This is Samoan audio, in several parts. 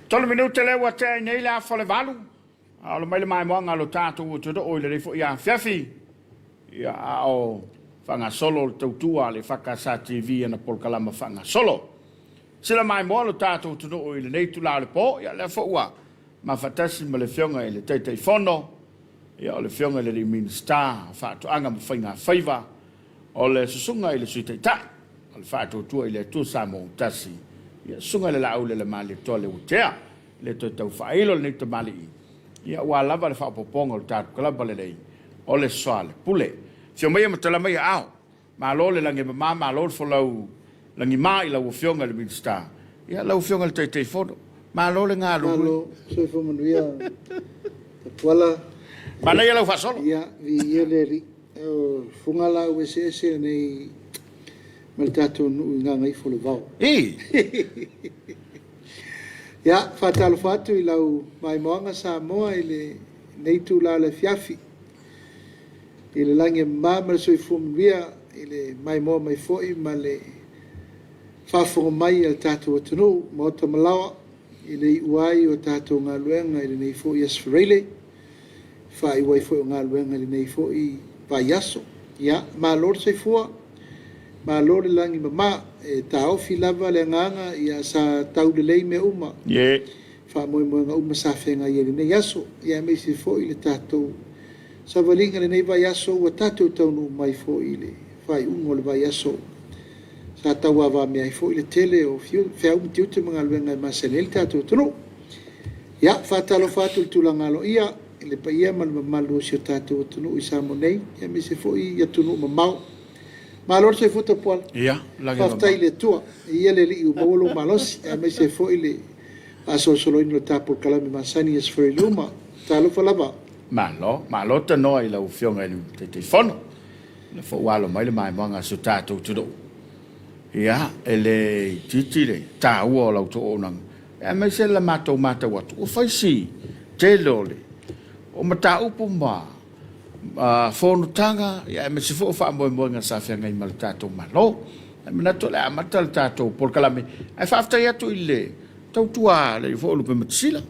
Tolu minute lea ua tea ai nei le afa o le 8, a o mai le maimoaga a lo tatou atunuu i lenei foi afiafi, ia, a o faagasolo le tautua a le EFKS TV i ana polokalama faagasolo. Sila maimoa lo tatou atunuu i lenei itula o le po, ia lea foi ua mafatasi ma le Afioga i le Taitaifono, ia o le Afioga i le alii Minisita o Faatoaga ma Faiga Faiva, o le Susuga i le Sui Taitai o le Faatuatua i le Atua Samoa ua Tasi, ia Susuga i le Laauli Malietoa Leuatea, le toe tau faailo lenei tamalii, ia aua lava le faaopoopoga o le tatou kalaba lelei o le Soalepule. Afio maia ma tala mai aao, malo le lagi e mama, malo le folau lagima i lau Afioga i le Minisita, ia lau Afioga i le Taitaifono, malo le galulue. Malo, soifua manuia Tapuala. Manaia lau faasolo. Ia, viia le Alii. O fuga laau eseese lenei ma le tatou nuu i Gagaifo le Vao. I. Ia, faatalofa atu i lau maimoaga Samoa i lenei itula o le afiafi, i le lagi e mama ma le soifua manuia, i le maimoa mai foi ma le faafofoga mai a le tatou atunuu, maota ma laoa, i le iu ai o tatou galuega i lenei foi Aso Faraile, faaiu ai foi o galuega i lenei foi vaiaso. Ia, malo le soifua, malo le lagi e mama, e taofi lava le agaga, ia sa taulelei mea uma, faamoemoega uma sa feagai ai i lenei aso, ia aemaise foi le tatou savaliga i lenei vaiaso ua tatou taunuu mai foi i le faaiuga o le vaiaso sa tauavamea ai foi le tele o feau ma tiute ma galuega e masani ai le tatou atunuu. Ia, faatalofa atu i le tulaga aloaia i le paia ma le mamalu o si o tatou atunuu i Samoa nei, aemaise foi i atunuu mamao. Malo le soifua Tapuala. Ia, lagi e mama. Faafetai i le Atua, viia le Alii ua maua lou malosi, aemaise foi le faasolosoloina o le ta polokalame masani i Aso Faraile uma. Talofa lava. Malo, malo tanoa i lau Afioga i le Taitaifono. O lea foi ua alo mai le maimoaga a si o tatou atunuu. Ia, e le itiiti le taua o la outou auaunaga, aemaise le matou matau atu, ua fai si tele o le o mataupu ma fonotaga, aemaise foi o faamoemoega sa feagai ma le tatou Malo. Ae manatu o le a amata le tatou polokalame, ae faafetai atu i le tautua a le foi o Lupematasila.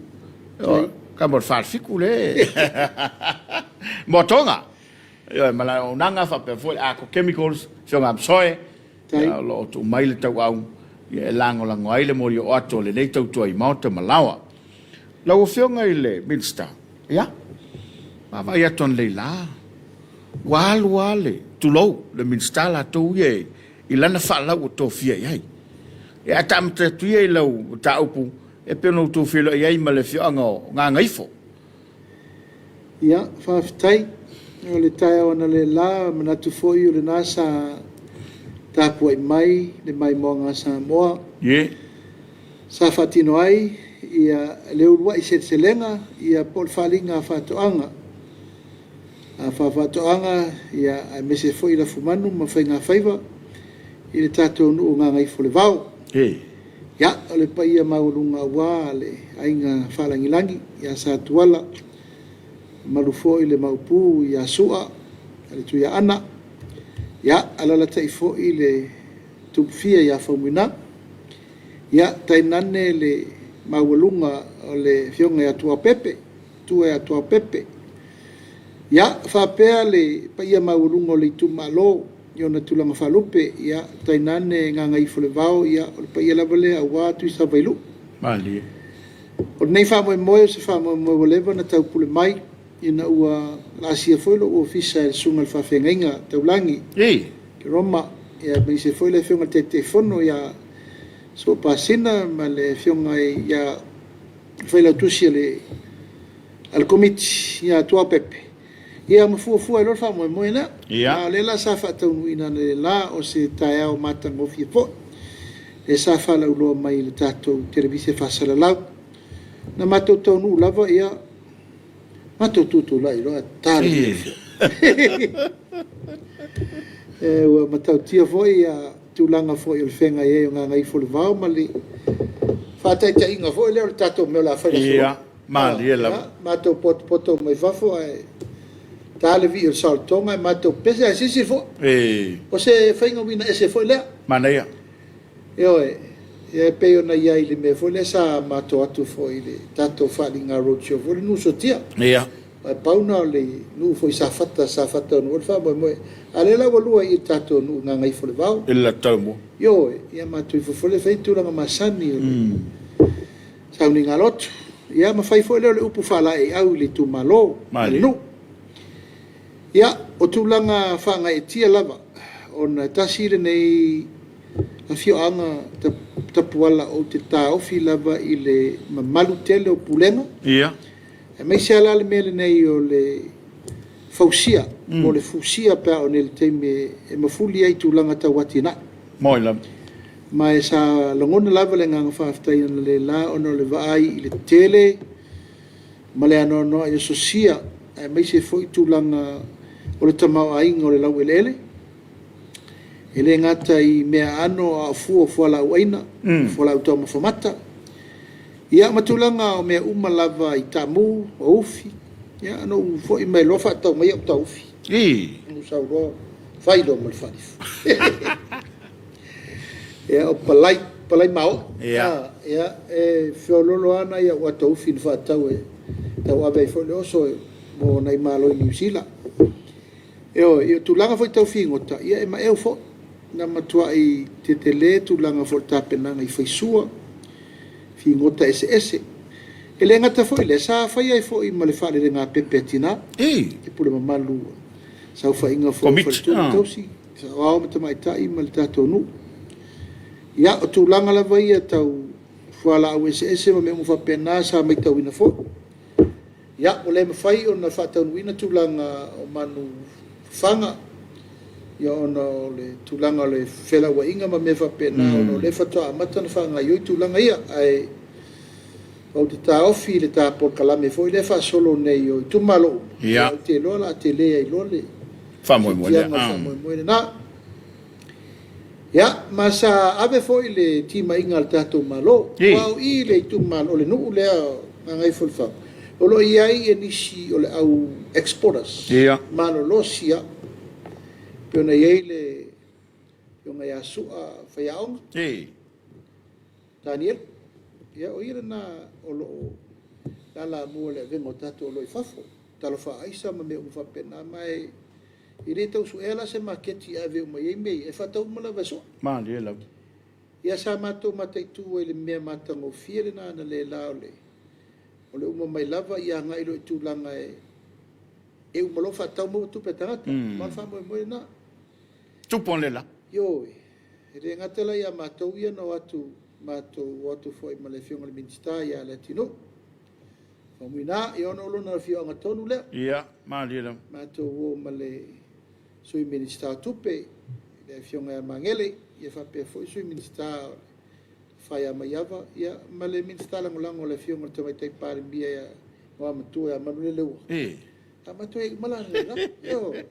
Tama o le Falefitu le Moatoga. Ioe, ma le auaunaga faapea foi le Arco Chemicals, Afioga Amsoe, ia, o lo o tuu mai le tauau ia, e lagolago ai le moli oo atu o lenei tautua i Maota ma Laoa. Lau Afioga i le Minisita, ia, vaavaai atu analei la, ua alu lava le, tulou, le Minisita latou ia i lana faalau ua tofia i ai. Ia, ae taamata atu ia i lau mataupu e pei ona outou feiloai ai ma le afioaga o Gagaifo. Ia, faafetai. O le taeao analeila, manatu foi o lena sa tapuai mai le maimoaga a Samoa. Sa faatino ai ia le uluai seleselega ia po o le faaaliga a faatoaga. A faafaatoaga ia aemaise foi lafumanu ma faigafaiva i le tatou nuu o Gagaifoolevao. Ia, o le paia maualuga aua le aiga faalagilagi ia Satuala, mamalu foi le Maopu ia Sua, le Tuiaana, ia, alaalatai foi le Tupufia ia Faumuina, ia, tainane le maualuga o le Afioga ia Tuaopepe, Tua ia Tuaopepe. Ia, faapea le paia maualuga o le itumalo i ona tulaga faalupe, ia, tainane Gagaifoolevao, ia, o le paia lava lea aua Tuisavailuu. Malie. O lenei faamoemoe o se faamoemoe ua leva ona taupule mai, ina ua laasia foi lou ofisa e le susuga i le faafeagaiga taulagi i Roma, ia aemaise foi le Afioga i le Taitaifono ia Soapasina ma le Afioga ia Failautusi a le Komiti ia Tuaopepe, ia ma fuafua ai loa le faamoemoe lea. A o lea la sa faataunuuina analeila o se taeao matagofie foi, lea sa faalauloa mai i le tatou televise faasalalau. Na matou taunuu lava, ia, Matou tutulai loa ta le E ua matautia foi ia tulaga foi o le feagai ai o Gagaifoolevao ma le faataitaiga foi lea o le tatou mea o le a fai i le aso. Ia, malie lava. Matou potopoto mai fafo ae ta le vii o le saolotoga ae matou pese ae sisi foi. O se faiga uiga ese foi lea. Manaia. Ioe, ia e pei ona i ai i le mea foi lea sa matou atu foi i le tatou faaaliga roadshow foi le Nuusuatia. Ae pau na o le nuu foi i Safata, Safata foi le faamoemoe. A o lea la ua lua i le tatou nuu i Gagaifoolevao. I le taumua. Ioe, ia matou ifo foi lea fai tulaga masani o le sauniga lotu. Ia ma fai foi lea o le upu faalaeiau i le itumalo ma le nuu. Ia, o tulaga faagaeetia lava, ona e tasi lenei afioaga Tapuala ou te taofi lava i le mamalu tele o pulega. Aemaise lava la le mea lenei o le fausia, po o le fusia pe a oo nei i le taimi e mafuli ai i tulaga tau atinae. Moi lava. Ma e sa lagona lava le agaga faafetai analeila ona o le vaai i le tele ma le anoanoai o sosia, aemaise foi tulaga o le tamaoaiga o le laueleele, e le gata i meaano a o fua o fualaau aina, fualaau taumafa mata, ia ma tulaga o mea uma lava i taamu, o ufi. Ia na ou foi mai loa faatau mai au taufi. Na ou sau loa fai loa ma le faalifu. Ia, o palai, palai mao'o. Ia, e feoloolo lava nai au ata ufi na faatau e tauave ai foi le oso mo nai malo i Niu Sila. Ioe, ia o tulaga foi tau figota, ia e maeu foi. Na matuai tetele tulaga foi o le tapenaga i faisua, figota eseese. E le gata foi i lea, sa faia ai foi ma le faalelegapepe a tina, le pule mamalu saofaiga foi a faletua ma tausi, saoao ma tamaitai ma le tatou nuu. Ia, o tulaga lava ia tau fualaau eseese ma mea uma faapena sa matauina foi. Ia, ua le mafai ona faataunuuina tulaga o manu fafaga, ia ona o le tulaga o le felauaiga ma mea faapena, ona o lea faatoa amata ona faagaoioi tulaga ia. Ae ou te taofi i le ta polokalame foi lea e faasolo nei o itumalo uma, ou te iloa o le a tele ai loa le faamoemoe lea. Siitiaga o le faamoemoe lena. Ia, ma sa ave foi le timaiga a le tatou Malo. Aua o i i le itumalo, o le nuu lea o Gagaifomauga, o lo o i ai nisi o le au exporters, malolosi lava. E pei ona i ai le afioga ia Sua Faiaoga, Daniel. Ia, o ia lena o lo o lalamua i le avega o tatou oloa i fafo, talo faa-aisa ma mea uma faapena. Ma e le tau suea la se maketi e ave uma i ai mea ia, e faatau uma lava e Sua. Malie lava. Ia sa matou mataitu ai i le mea matagofie lena analeila o le uma mai lava ia agai loa i tulaga e uma loa faatau maua tupe a tagata. Ma o le faamoemoe lena. Tupu analeila. Ioe, e le gata la ia matou ia na o atu, matou o atu foi ma le afioga i le Minisita ia Leatinuu. Faumuina, ia ona o lona afioaga tonu lea. Ia, malie lava. Matou o ma le Sui Minisita o Tupe, le afioga ia Magele, ia faapea foi Sui Minisita o Faiamaiava, ia ma le Minisita Lagolago le afioga i le Tamaitai Palemia ia Igoamatua ia Manuleleua. A matou i ai uma la analeila. Ioe.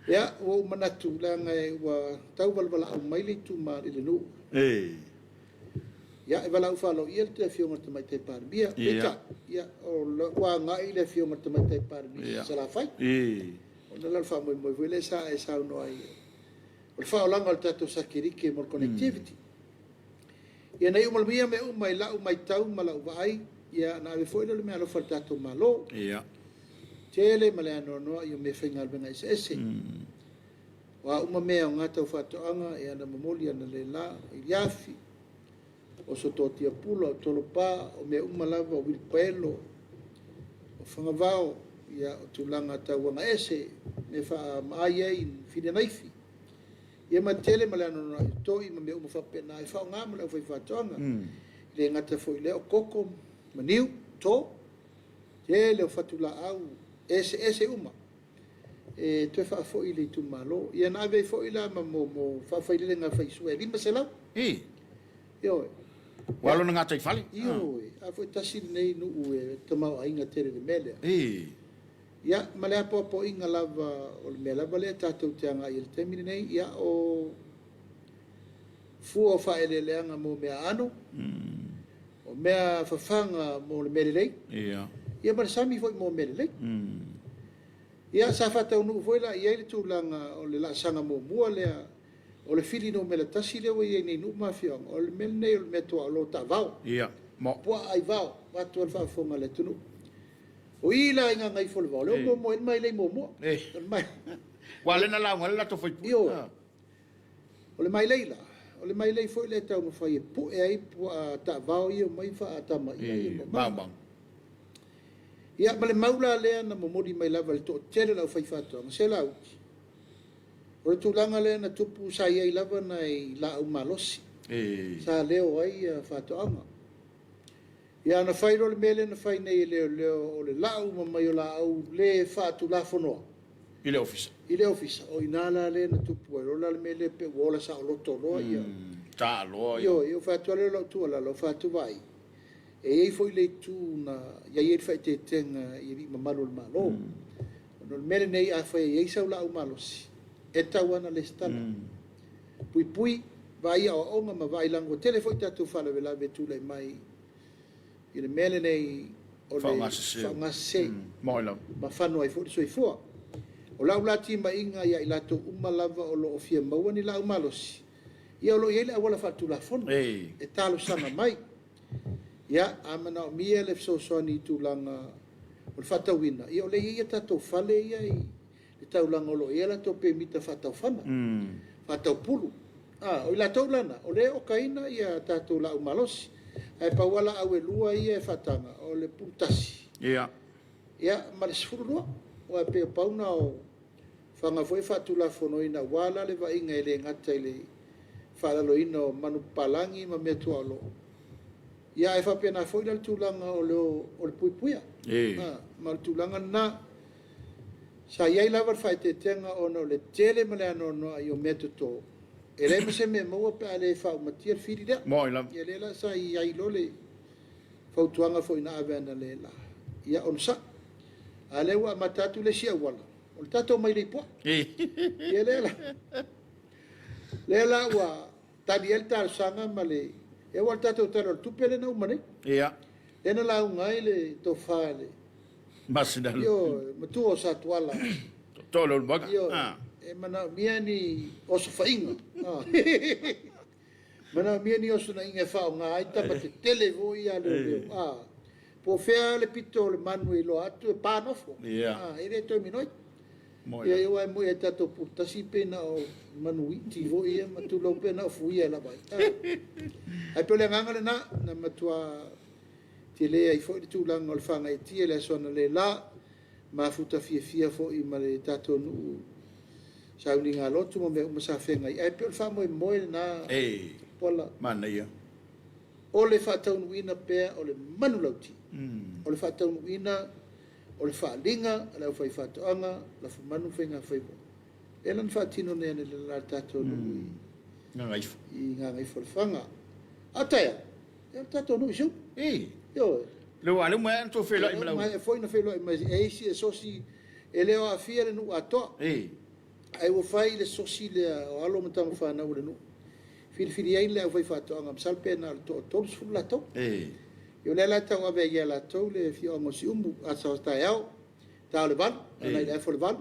Ia, ua ou manatu leaga ua tau valaau mai le itumalo i le nuu. Ia, e valaau faaaloaia le afioga i le Tamaitai Palemia. Peitai, ia, ua agai le afioga i le Tamaitai Palemia i Salafai. Ona la o le faamoemoe foi lea sa e saunoa ai, o le faaolaga o le tatou satelite mo le connectivity. Ia na iu manuia mea uma i lau matau ma lau vaai, ia na ave foi lea o le meaalofa a le tatou Malo. Tele ma le anoanoai o meafaigaluega eseese. O a uma mea aoga tau faatoaga, ia na momoli analeila, o iliafi, oso toatia pula, o tolopa, o mea uma lava, o uilipaelo, o fagavao, ia, o tulaga tau agaese, mea faamaai ai filinaifi. Ia ma tele ma le anoanoai o toi ma mea uma faapena e faaaoga mo le aufaifaatoaga. E le gata foi i lea o koko ma niu, to, tele o fatulaau eseese uma e toe faafoi i le itumalo. Ia na ave ai foi la ma mo faafailelega faisua e 500. Ioe. Ua lona gataifale. Ioe, a foi tasi lenei nuu e tamaoaiga tele i le mea lea. E. Ia, ma le apoapoaiga lava o le mea lava lea tatou te agai i le taimi lenei, ia o fua o faaeleeleaga mo meaano, o mea fafaga mo le mea lelei, ia ma le sami foi mo mea lelei. Ia, sa faataunuu foi la i ai le tulaga o le laasaga muamua lea o le fili numera 1 lea ua i ai nei i nuu ma afioaga, o le mea lenei o le meaituaolo taavao. Ia, mo. Puaa aivao, vaeatu le faafofoga a le atunuu. O i la i Gagaifoolevao, lea ua muamua ai le mailei muamua. O le mai. Ua lena lauga le latou faipule. Ioe. O le mailei la, o le mailei foi lea e taumafai e pue ai puaa taavao ia omai faatamaia ia maumaga. Ia, ma le mau la lea na momoli mai lava e le toatele o le aufaifaatoaga, se lauti. O le tulaga lea na tupu sa i ai lava nai laau malosi sa leo ai faatoaga. Ia na fai loa le mea lea na fai nei e leoleo o le lau uma mai o laau le faatulafonoa i le ofisa. I le ofisa, o i ina la lea na tupu ai loa la le mea lea pei ua ola saoloto loa ia. Taaloa ia. Ioe, ia fai atu lea o lau tuualalo, fai atu vaai, e i ai foi le itu na i ai le faaeteetega i alii mamalu o le Malo. Ona o le mea lenei, afai e i ai sau laau malosi, e tatau lava ona resitala. Puipui, vaai aoaoga ma vaai leaga ua tele foi tatou faalavelave e tulai mai i le mea lenei o le faaaogasese ma fano ai foi le soifua. O lau la timaiga ia i latou uma lava o lo o fia maua ni laau malosi, ia o lo o i ai le auala faatulafono e talosaga mai. Ia, a manaomia le fesoasoani i tulaga o le faatauina, ia o lea e i ai a tatou fale ia i le taulaga o lo o i ai a latou pemita faataufana, faataupulu. O i latou la na, o lea e okaina a tatou laau malosi. Ae pau lava laau e lua ia e faataga, o le pulu tasi ia ma le 12. Aua e pei o pau na o faga foi faatulafonoina aua la le vaaiga e le gata i le faalaloina o manupapalagi ma meaituaolo, ia ae faapena foi la le tulaga o le puipuia. Ma o le tulaga lena. Sa i ai lava le faaeteetega ona o le tele ma le anoanoai o meatoto, e leai ma se mea e maua pe a le faaumatia le fili lea. Ia lea la sa i ai loa le fautuaga foi na ave analeila, ia onosai. A o lea ua amata atu le isi auala, o le tatou mailei puaa. Ia lea la ua tali ai le talosaga ma le... Aua o le tatou Tala o le Tupe lea na uma nei. Lea na lauga ai le tofa i le Masinalu. Ioe, matua o Satuala. Toatolu o le Maga. Ioe, e manaomia ni osofaiga. Manaomia ni osonaiga e faaaoga ai tama tetele foi ia leoleo. Po o fea le pito o le manu e iloa atu e pa nofo. E le toe minoi. Ia aua e moni a tatou pulu tasi pei na o manu iti foi ia ma tulou pei na o fuia e lava ai. Ae pei o le agaga lena na matua tele ai foi le tulaga o le faagaeetia i le aso analeila, mafuta fiafia foi ma le tatou nuu sauniga lotu ma mea uma sa feagai. Ae pei o le faamoemoe lena, Pola. Manaia. O le faataunuuina pea o le manulauti, o le faataunuuina o le faaaliga a le aufaifaatoaga, lafumanu ma faigafaiva. Lea la na faatino nei analeila i le tatou nuu i Gagaifo-le-Faga. A o taeao, ia o le tatou nuu i Siumu. Ioe. Le ua lea ua maea feiloai ma lau. Maea foi na feiloai mai e isi e sosi, e le o aafia le nuu atoa. Ae ua fai le sosi lea o alo ma tama fanau o le nuu. Filifili ai le aufaifaatoaga, masalo pe na o le toa 30 latou. O lea la e tauave ai ia latou le afioaga o Siumu, aso taeao, ta o le 8, agai i le afa o le 8.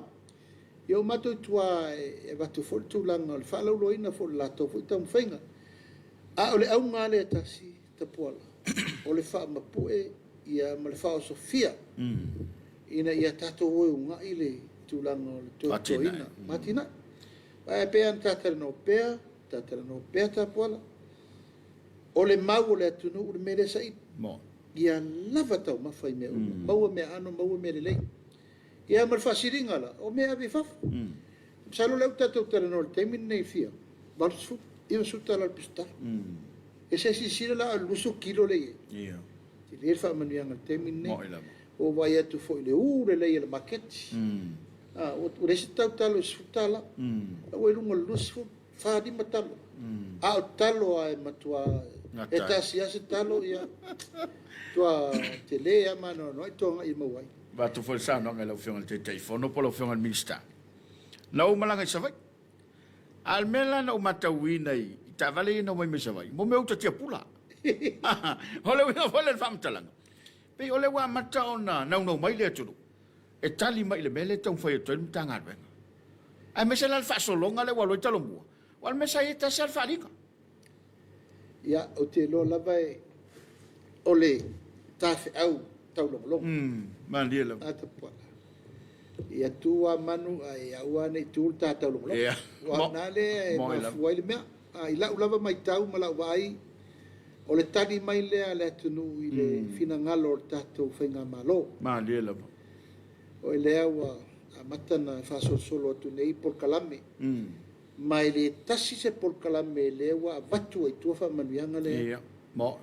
Ia o matou i tua e avatu foi le tulaga o le faalauiloaina foi o le latou foi taumafaiga. A o le auga lea e tasi, Tapuala, o le faamapue ia ma le faaosofia ina ia tatou o e uunai le tulaga o le totoina ma atinae. Ae pei ona tatalanoa pea, tatalanoa pea Tapuala, o le mau o le atunuu le mea lea saili. Ia lava taumafa i mea uma, maua meaano, maua mea lelei. Ia ma le faasiliga la, o mea ave i fafo. Masalo lea ua tatou talanoa i le taimi lenei fia, 80, 90 tala o le pisotala. E se silasila la o le 20 kilo lea e i ai. Tele le faamanuiaga i le taimi lenei. Ua ou vaai atu foi i le u lelei o le maketi. Ua leai se tautalo i le 10 tala, ua i luga o le 20, 4, 5 talo. A o talo lava e matua e tasi lava se talo, ia, matua tele lava ma anoanoai toga e maua ai. Avatu foi le saunoaga i lau Afioga i le Taitaifono po o lau Afioga i le Minisita. Na ou malaga i Savaii. A o le mea la na ou matauina i taavale ia na omai mai Savaii, mo mea uta tiapula. O le uiga foi lea o le faamatalaga, pei o lea ua amata ona naunau mai le atunuu e tali mai i le mea lea e taumafai atu ai le Matagaluega. Aemaise la le faasologa lea ua alu ai Talomua, aua o le mea sa i ai e tasi lava le faaaliga. Ia, ou te iloa lava o le tafeau taulogologo. Malie lava. A Tapuala. Ia tu lava manu ae aua ne i tu le ta taulogologo. Aua o i ina lea e mafua ai le mea. I lau lava matau ma lau vaai, o le tali mai lea a le atunuu i le finagalo o le tatou faigamalo. Malie lava. O lea ua amata ona faasolosolo atu nei polokalame. Ma e le tasi se polokalame lea ua avatu ai i tua faamanuiaga lea. Ia, mo.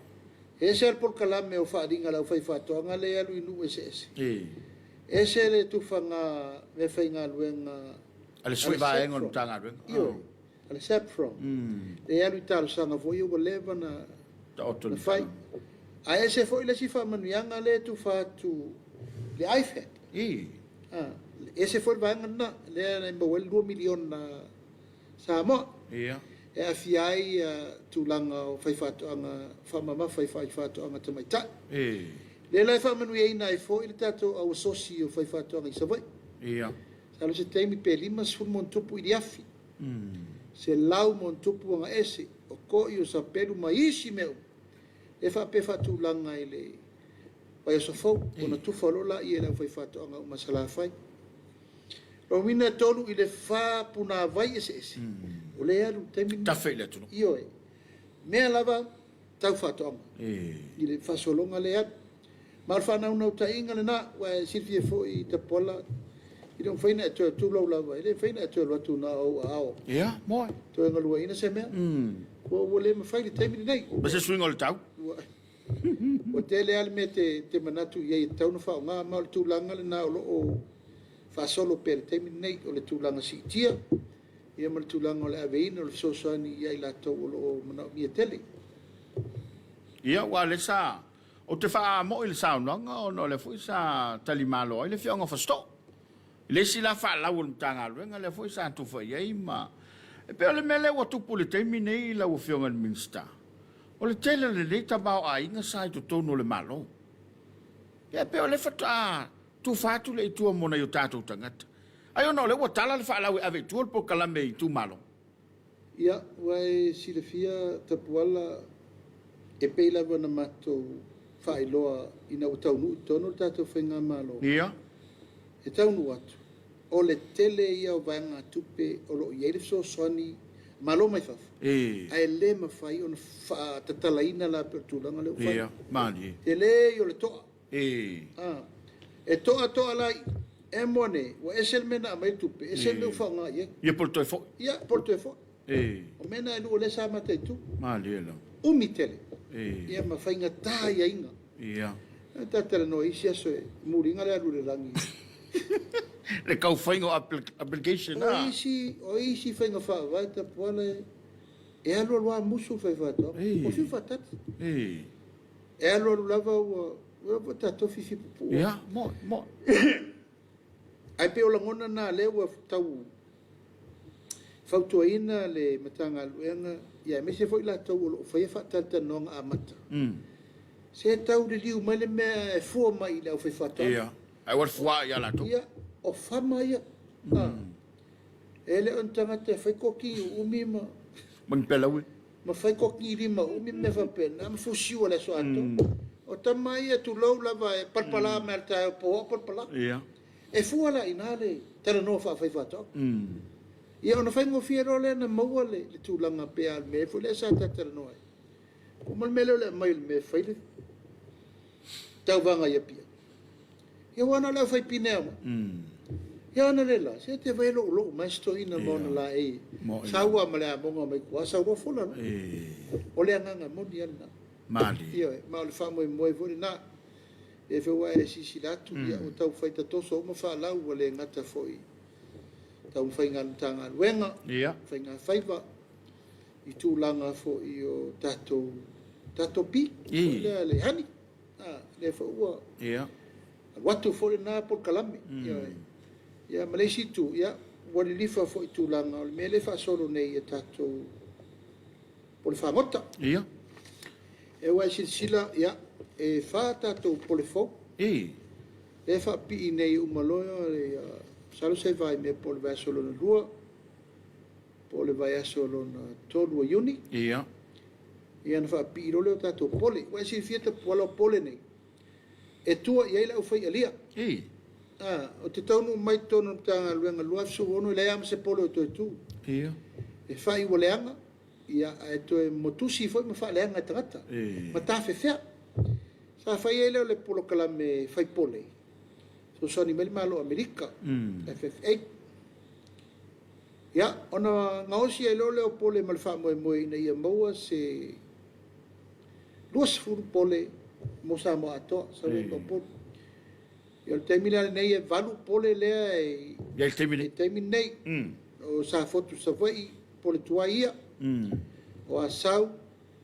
E ese le polokalame o faaaliga a le aufaifaatoaga lea e alu i nuu eseese. Ese le tufaga meafaigaluega a le sui vaega o le Matagaluega. Ioe, a le SAPFROM. Lea e alu i talosaga foi ia ua leva ona Taoto le fai. Ae ese foi le isi faamanuiaga lea e tufa atu le IFAD. Ese foi le vaega lena, lea e maua ai le $2 miliona Samoa. E aafia ai tulaga o faifaatoaga faamamafa i faifaatoaga tamaitai. Lea la e faamanuiaina ai foi le tatou au asosi o faifaatoaga i Savaii. Masalo se taimi pe 50 ma ono tupu iliafi, 100 ma ono tupu agaese, o koi, o sapelu ma isi mea uma. E faapea faatulaga i le vaiaso fou, ona tufa loa lea i le aufaifaatoaga uma a Salafai. O lona uiga e 3 i le 4 punavai eseese, o lea e alu i le taimi lenei. Tafe i le atunuu. Ioe. Mea lava tau faatoaga i le faasologa lea e alu. Ma o le faanaunautaiga lena, ua e silafia foi Tapuala, e le o mafai ona e toe tulou lava, e le mafai ona e toe alu atu na o ou aao. Ia, moe. Toe galueaiina se mea. Ua le mafai le taimi lenei. Ma se suiga o le tau. Ua tele lava le mea te manatu i ai e tatau ona faaaoga, ma o le tulaga lena o lo o faasolo pea i le taimi lenei, o le tulaga siitia, ia ma le tulaga o le aveina o le fesoasoani ia i latou o lo o manaomia tele. Ia, ua lea sa, ou te faamo'i i le saunoaga ona o lea foi sa talimalo ai le afioaga o Fasitoo. I le isi la faalau o le Matagaluega lea foi sa tufa i ai ma... E pei o le mea lea ua tupu i le taimi nei lau Afioga i le Minisita, o le tele o lenei tamaoaiga sa i totonu o le Malo. Ia, e pei o lea faatoa tufa atu lea i tua mo nai o tatou tagata. Ai ona o lea ua tala le faalau e ave i tua le polokalame i itumalo. Ia, ua e silafia Tapuala, e pei lava ona matou faailoa ina ua taunuu i totonu le tatou faigamalo. E taunuu atu, o le tele ia o vaegatupe o lo o i ai le fesoasoani Malo mai fafo, ae le mafai ona faatatalaina la pei o le tulaga lea ua fai. Ia, malie. Tele ia o le toa. E toa toa la i e mo ane, ua ese le mea na aumai le tupe, ese le mea ua faaaoga i ai. Ia, po o le toe foi. Ia, po o le toe foi. O mea na e lua lea sa mataitu. Malie lava. Umi tele. Ia ma faigata aiaiga. E tatalanoa isi aso e muliga le alu i le lagi. Le taufaiga o application. O isi faiga faavae Tapuala e alu alu lava musu le faifaatoaga. Ua fiu faatali. E alu alu lava ua tatou fifi pupuu. Ia, mo, mo. Ae pei o lagona na lea ua tau fautuaina le Matagaluega, ia aemaise foi latou o lo o faia faatalatalanoaga amata. Se tau liliu mai le mea e fua mai i le aufaifaatoaga. Ia, ae ua le fua ia latou. Ia, o fama ia. E le o ni tagata e fai koki uumi ma... Ma ni pelaue. Ma fai koki lima uumi ma mea faapena, ma fusiu o le aso atoa. O tama ia tulou lava e palapala mai le taeao po o palapala. E fua la i ina le talanoa faafaifaatoaga. Ia ona faigofie loa lea na maua le tulaga pe a o le mea foi lea sa tatalanoa ai. Uma le mea lea o le aumai o le mea e fai le tauvaga i Apia. Ia ua na o le aufaipinea mai. Ia ona le la, se te vai lou lou mai se toeaina ma ona laei. Sau lava ma le amoga mai tua, sau loa fola loa. O le agaga moni lava lena. Malie. Ioe, ma o le faamoemoe foi lena. E foi ua e silasila atu, ia ua taufai tatoso uma faalau, ua le gata foi taumafaiga a le Matagaluega, faigafaiva. i tulaga foi o tatou tatou bee foi lea le honey, lea foi ua alu atu foi lena polokalame. Ioe. Ia ma le isi itu, ia, ua lilifa foi i tulaga o le mea lea e faasolo nei i tatou pole fagota. Ua e silasila, ia, e 4 tatou pole fou. Lea e faapipii nei uma loa, masalo se vaimea po o le vaiaso lona 2 po o le vaiaso lona 3 o Iuni. Ia ona faapipii loa lea o tatou pole. Ua e silafia Tapuala, o pole nei e tua i ai le aufai alia. Ou te taunuu mai i totonu o le Matagaluega 2016, e leai lava ma se pole o toe tu. E fai ua leaga, ia, ae toe motusi foi ma faaleaga e tagata ma tafefea. Sa fai ai lea o le polokalame fai pole, fesoasoani mai le Malo o Amerika, FFA. Ia, ona gaosi ai loa lea o pole ma le faamoemoe ina ia maua se 20 pole mo Samoa atoa, sau ai ma Upolu. Ia, o le taimi la lenei e 8 pole lea e i le taimi nei. I le taimi lenei. O Safotu Savaii, pole tuai ia. O Asau,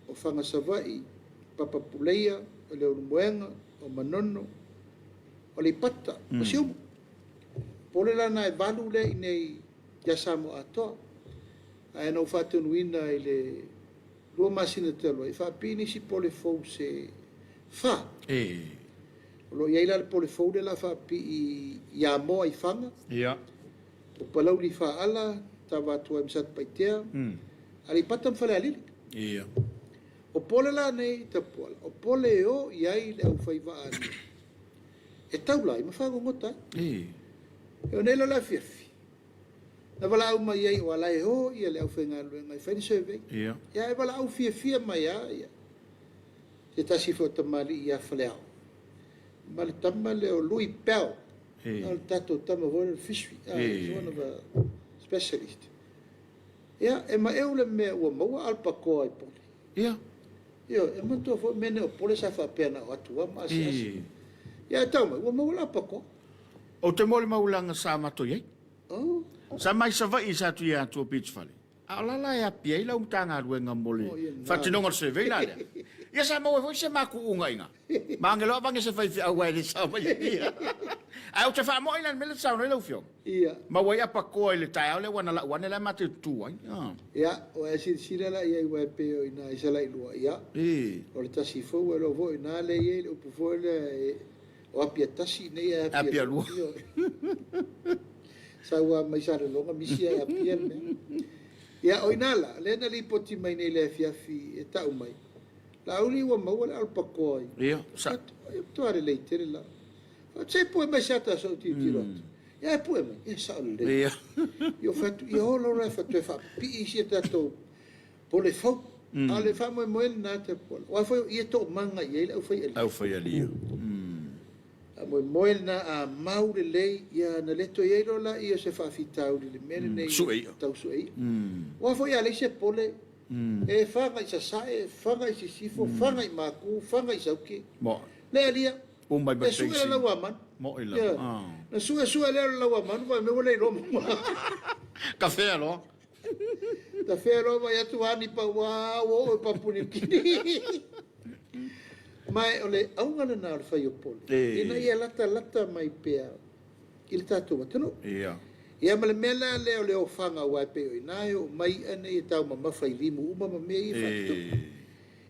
o Faga Savaii, Papapuleia, o Leulumoega, o Manono, o Aleipata, o Siumu. Pole la na e 8 lea i inei ia Samoa atoa. Ae na ou faatonuina i le 2 masina talu ai, e faapipii nisi pole fou se 4. O lo o i ai la le pole fou lea o le a faapipii i Amoa i Faga, o Palauli i Faala, Tavatua i Satupaitea, Aleipata ma Falealili. O pole la nei Tapuala, o pole e o i ai le aufaivaa e taula ai ma fagogota ai. E o nei la le afiafi, na valaau mai ai o ala e o ia le aufaigaluega e fai le survey. Ia e valaau fiafia mai lava ia se tasi foi o tamalii ia Faleao, ma le tama lea o Louis Bell, o le tatou tama foi lea o le fishery, he's one of a specialist. Ia, e maeu le mea ua maua alpakoa i pole. Ia, e manatua foi mea nei o pole sa faapea na o atu lava ma asiasi. Ia, e tau mai, ua maua le alpakoa. Ou te molimau sa matou i ai. Sa mai Savaii sa atu i Atua Beach Fale. A o lala e api ai lau Matagaluega mo le faatinoga o le survey la lea. Ia sa maua foi se makuuga i ina. Ma ange loa avange se faifeau aua e le sao mai ai. Ae ou te faamoa i le mea lea e saunoa ai lau Afioga. Maua ai apakoa i le taeao lea ua na lau ane la e matou tutu ai. Ia, ua e silasila la i ai aua e pei o i ina i Salailua, ia, o le tasi foi ua iloa foi i ina lea e i ai le upu foi lea o Apia tasi nei ae Apia lua. Sau lava mai Salelologa misi ae Apia le mea. Ia, o ina la, lea na lipoti mai nei i le afiafi e tau mai, Laauli ua maua le alpakoa i. Ia, sa. Ia, matua lelei tele la. Se pue mai se ata sou tilotilo atu. Ia e pue mai, ia sao lelei. Ia ou fai atu, ia ola ola e toe faapipii isi a tatou pole fou. A o le faamoemoe lena Tapuala. Aua foi o i e toomaga i ai le aufaialia. Aufaialia. Faamoemoe lena a mau lelei, ia ona le toe i ai loa lea o se faafitauli i le mea lenei. Sue i'a. Tau sue i'a. Aua foi a leai se pole, e faga i sasae, faga i sisifo, faga i maku, faga i sauke. Le alia, Uma i e sue le lau a manu. Mo'i lava. Na sue sue lea o le lau a manu, fai mai ua le iloa ma. Tafea loa. Tafea loa vaai atu a ni pau ua oo i Papua Niu Kini. Ma o le auga lena o le fai o pole, ina ia latalata mai pea i le tatou atunuu. Ia ma le mea la lea o le ofaga aua e pei o i ina e oo mai i'a nei e taumamafa i limu uma ma mea ia faatutupu.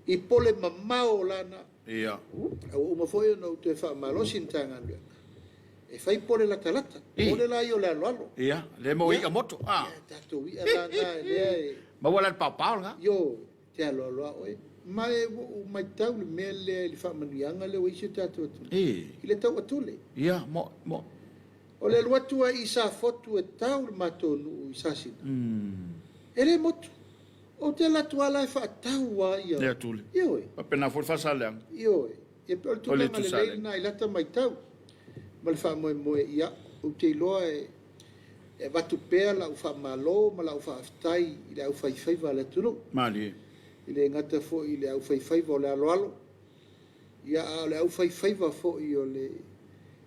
I pole mamao lana. A ua uma foi ona ou toe faamalosi le Matagaluega e fai pole latalata. Pole la ia o le aloalo. Ia, lea maua i'a moto. Ia, tatou i'a la na lea e maua la le paopao lena. Ioe, te aloalo a oe. Ma e ua ou matau le mea lea i le faamanuiaga lea ua i ai si o tatou atunuu. I le tau atule. Ia, mo, mo. O le alu atu ai i Safotu e tau le matou nuu i Sasina. E le motu. Ou te alu atu lava la e faatau lava ia. Le atule. Ioe. Faapena foi le Faasaleleaga. Ioe. Ia pei o le tulaga lelei lena i lata matau ma le faamoemoe, ia, ou te iloa e avatu pea lau faamalo ma lau faafetai i le aufaifaiva a le atunuu. Malie. E le gata foi i le aufaifaiva o le aloalo, ia, a o le aufaifaiva foi o le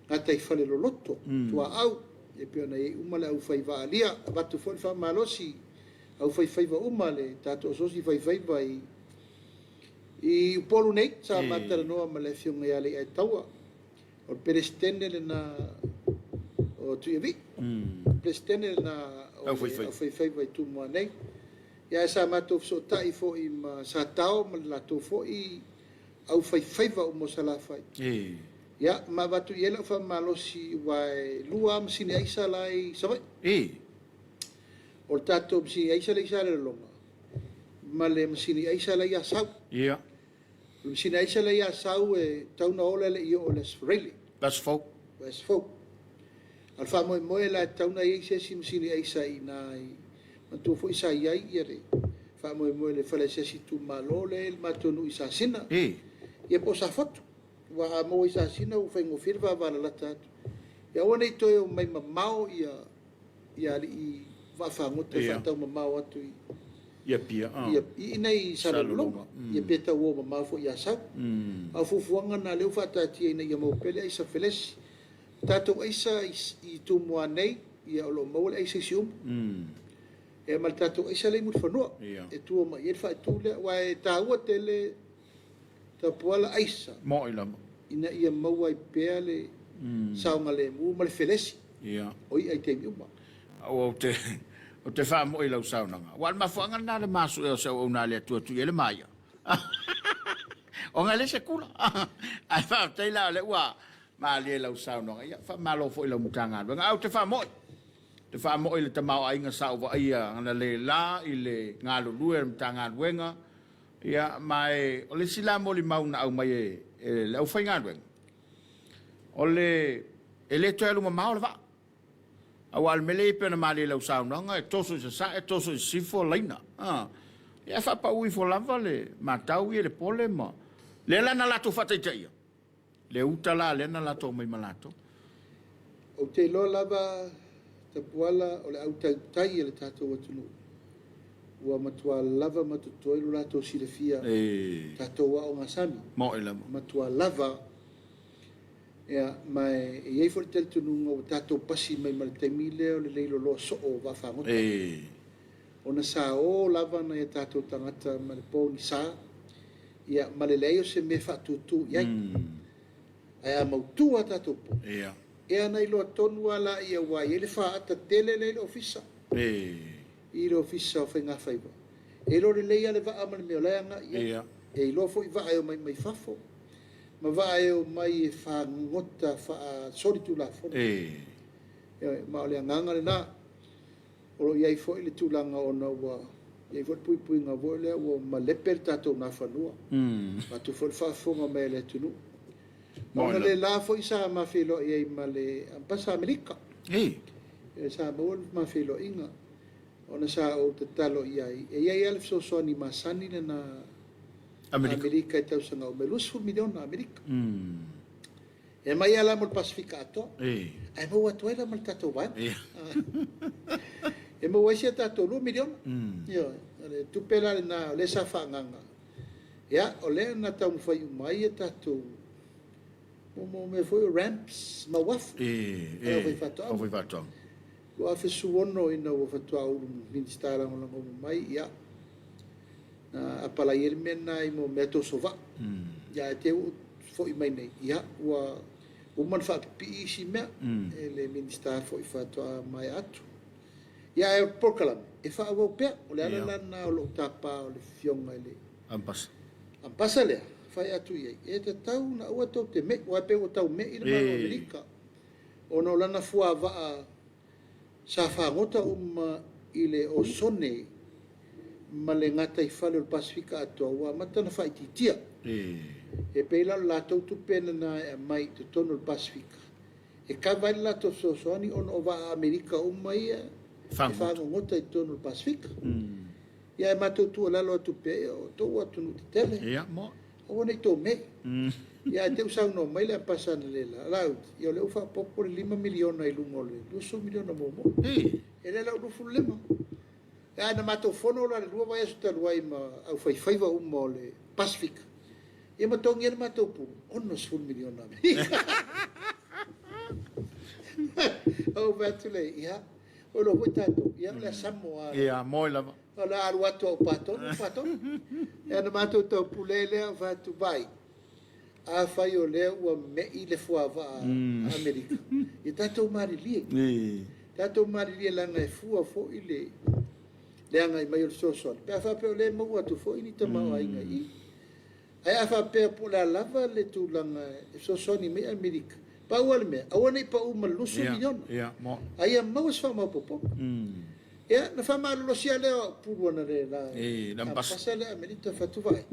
gataifale loloto, tuaau, e pei ona i ai uma le aufaivaalia. Avatu foi le faamalosi. aufaifaiva uma a le tatou Asosi Faifaiva i i Upolu nei, sa ma talanoa ma le Afioga ia Leiaetaua, o le Peresetene lena o Tuiavii, Peresetene lena o le Aufaifaiva i Tumua nei. Ia ae sa matou fesootai foi ma Satao ma le latou foi aufaifaiva uma o Salafai. Ia, ma avatu i ai lau faamalosi, aua e 2 lava masini aisa la e i Savaii. O le tatou masini aisa lea i Salelologa ma le masini aisa la e i Asau. O le masini aisa la e i Asau e tatau ona ola e le i oo i le Aso Faraile. Aso Fou. Aso Fou. A o le faamoemoe la e tatau ona i ai se isi masini aisa i ina i... Manatua foi sa i ai le faamoemoe i le fale asiasi itumalo lea e i le matou nuu i Sasina. Ia po o Safotu. Aua a maua i Sasina ua faigofie le vavalalata atu. Ia aua ne i toe omai mamao ia alii vaafagota e faataumamao atu i Apia, i inei i Salelologa, ia pe tau o mamao foi i Asau. A o fuafuaga na lea ua faataatia ina ia maua pea le aisa felesi. O tatou aisa i Tumua nei, ia o lo o maua le aisa i Siumu. Ia ma le tatou aisa lea i Mulifanua, e tua mai i ai le faaitu lea, aua e taua tele Tapuala aisa. Moi lava. Ina ia maua ai pea le saogalemu ma le felesi o i'a i taimi uma. Aua ou te faamoe i lau saunoaga. Aua o le mafuaaga lena o le ma suea o se auauna a le Atua e tui ai le maia. Ona e le se kula. Ae faafetai la o lea ua malie i lau saunoaga. Ia, faamalo foi i lau Matagaluega. Ae ou te faamoe, te faamoe i le tamaoaiga sa ou vaaia analeila i le galulue o le Matagaluega. Ia, ma e, o le isi la molimau na aumai e le aufaigaluega, o le, e le toe alu mamao le vaa. Aua o le mea lea e pei ona malie i lau saunoaga, e toso i sasae, toso i sisifo, laina. Ia, e faapau ifo lava le matau ia i le pole ma... Lea la na latou faataitaia, le uta la lea na latou aumai ma latou. Ou te iloa lava, Tapuala, o le au tautai a le tatou atunuu, ua matua lava ma totoe lo latou silafia, tatou aoga sami. Moi lava. Matua lava. Ia, ma e i ai foi le talitonuga ua tatou pasi mai ma le taimi lea o le leiloloa soo o vaafagota. Ona sa o lava nai a tatou tagata ma le pogisa, ia, ma le leai o se mea faatutu i ai. Ae a mautu a tatou po, e ana iloa tonu lava laia ua i ai le faata tele lea i le ofisa. I le ofisa o Faigafaiva. E iloa lelei lava le vaa ma le mea o la e agai i ai. E iloa foi vaa e omai mai fafo, ma vaa e omai e fagota faasolitulafono. Ma o le agaga lena. O lo o i ai foi le tulaga ona ua i ai foi le puipuiga foi lea ua malepe le tatou nafanua. Avatu foi le faafofoga mai a le atunuu. Ona le la foi sa ma feiloai ai ma le Ambasa Amerika. Sa maua le ma feiloaiga. Ona sa ou tatalo i ai, e i ai lava le fesoasoani masani lena Amerika i tausaga uma, e 20 miliona Amerika. E aumai lava la mo le Pasefika atoa. Ae maua atu ai la ma le tatou vaega. E maua ai si a tatou 2 miliona. Ioe, o le tupe la lena o lea sa faaagaaga. Ia, o lea na taumafai uma ai a tatou mo mea foi o ramps ma uafu. A le aufaifaatoaga. Aufaifaatoaga. 2016 ina ua faatoa ulu Minisita lagolago uma mai, ia, na apalai ai le mea lena i mo mea toso vaa. Ia, ae te i ua foi mai nei, ia, ua uma ona faapipii isi mea e le Minisita foi faatoa maea atu. Ia, ae o le polokalame, e faaauau pea. O le ala la lena o lou tapa o le Afioga i le Ambasa. Ambasa lea, fai atu i ai, e tatau ona aua tou te me'i, aua e pei ua tau me'i le Malo o Amerika, ona o lana fuavaa sa fagota uma i le osone ma le gataifale o le Pasefika atoa, ua amata ona faaitiitia. E pei la o le latou tupe lena e aumai i totonu o le Pasefika, e kava ai le latou fesoasoani ona o vaa Amerika uma ia e fagogota i totonu o le Pasefika. Ia, ae matou tuualalo atu pea, ia o outou atunuu tetele, aua ne i tou me'i. Ia ae te i ua saunoa mai le Ambasa analeila, Laauli, ia o lea ua faaopoopo le $5 miliona i luga o le $20 miliona muamua. E le la ua 25. Ae na matou fono la le 2 vaiaso talu ai ma aufaifaiva uma o le Pasefika, ia ma togi ai le matou pulu, $60 miliona Amerika. Ou fai atu lea, ia, Ua iloa foi tatou, ia o le a Samoa. Ia, moe lava. O le a alu atu au patonu, patonu. Ia na matou taupule ai lea, fai atu, vai, afai o lea ua me'i le fuavaa a Amerika, ia tatou malilie. Tatou malilie leaga e fua foi le agai mai o le fesoasoani, pe a faapea o lea e maua atu foi ni tamaoaiga i i. Ae a faapea po o le a lava le tulaga e fesoasoani mai Amerika, pau lava le mea, aua ne i pau ma le $20 miliona, a ia maua se faamaopoopoga. Ia, na faamalolosi lava lea o au pulu analeila i le Ambassador lea a Amerika, fai atu, vaai,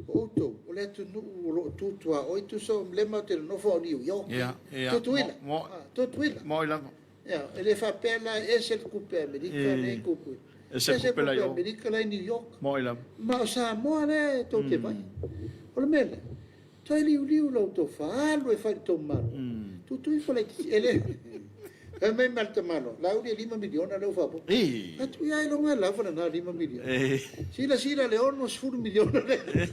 o outou, o le atunuu o lo o tu tuaoi, tusa o lea matou te nonofo a o Niu Ioka, Tutuila, Tutuila. Moi lava. Ia, e le faapea la e ese le tupe a Amerika lea i Tutuila, ese ese le tupe tupe a Amerika la i New York. Moi lava. Ma o Samoa lea e tou te vai. O le mea lea, toe liuliu la outou fa, alu e fai le tou malo. Tutu ifo laitiiti, e le... Fai mai ma le tamaloa, Laauli e $5 miliona lea ua faaopoopo. Atu ia ailoga e lava lena $5 miliona. Silasila le $60 miliona lea.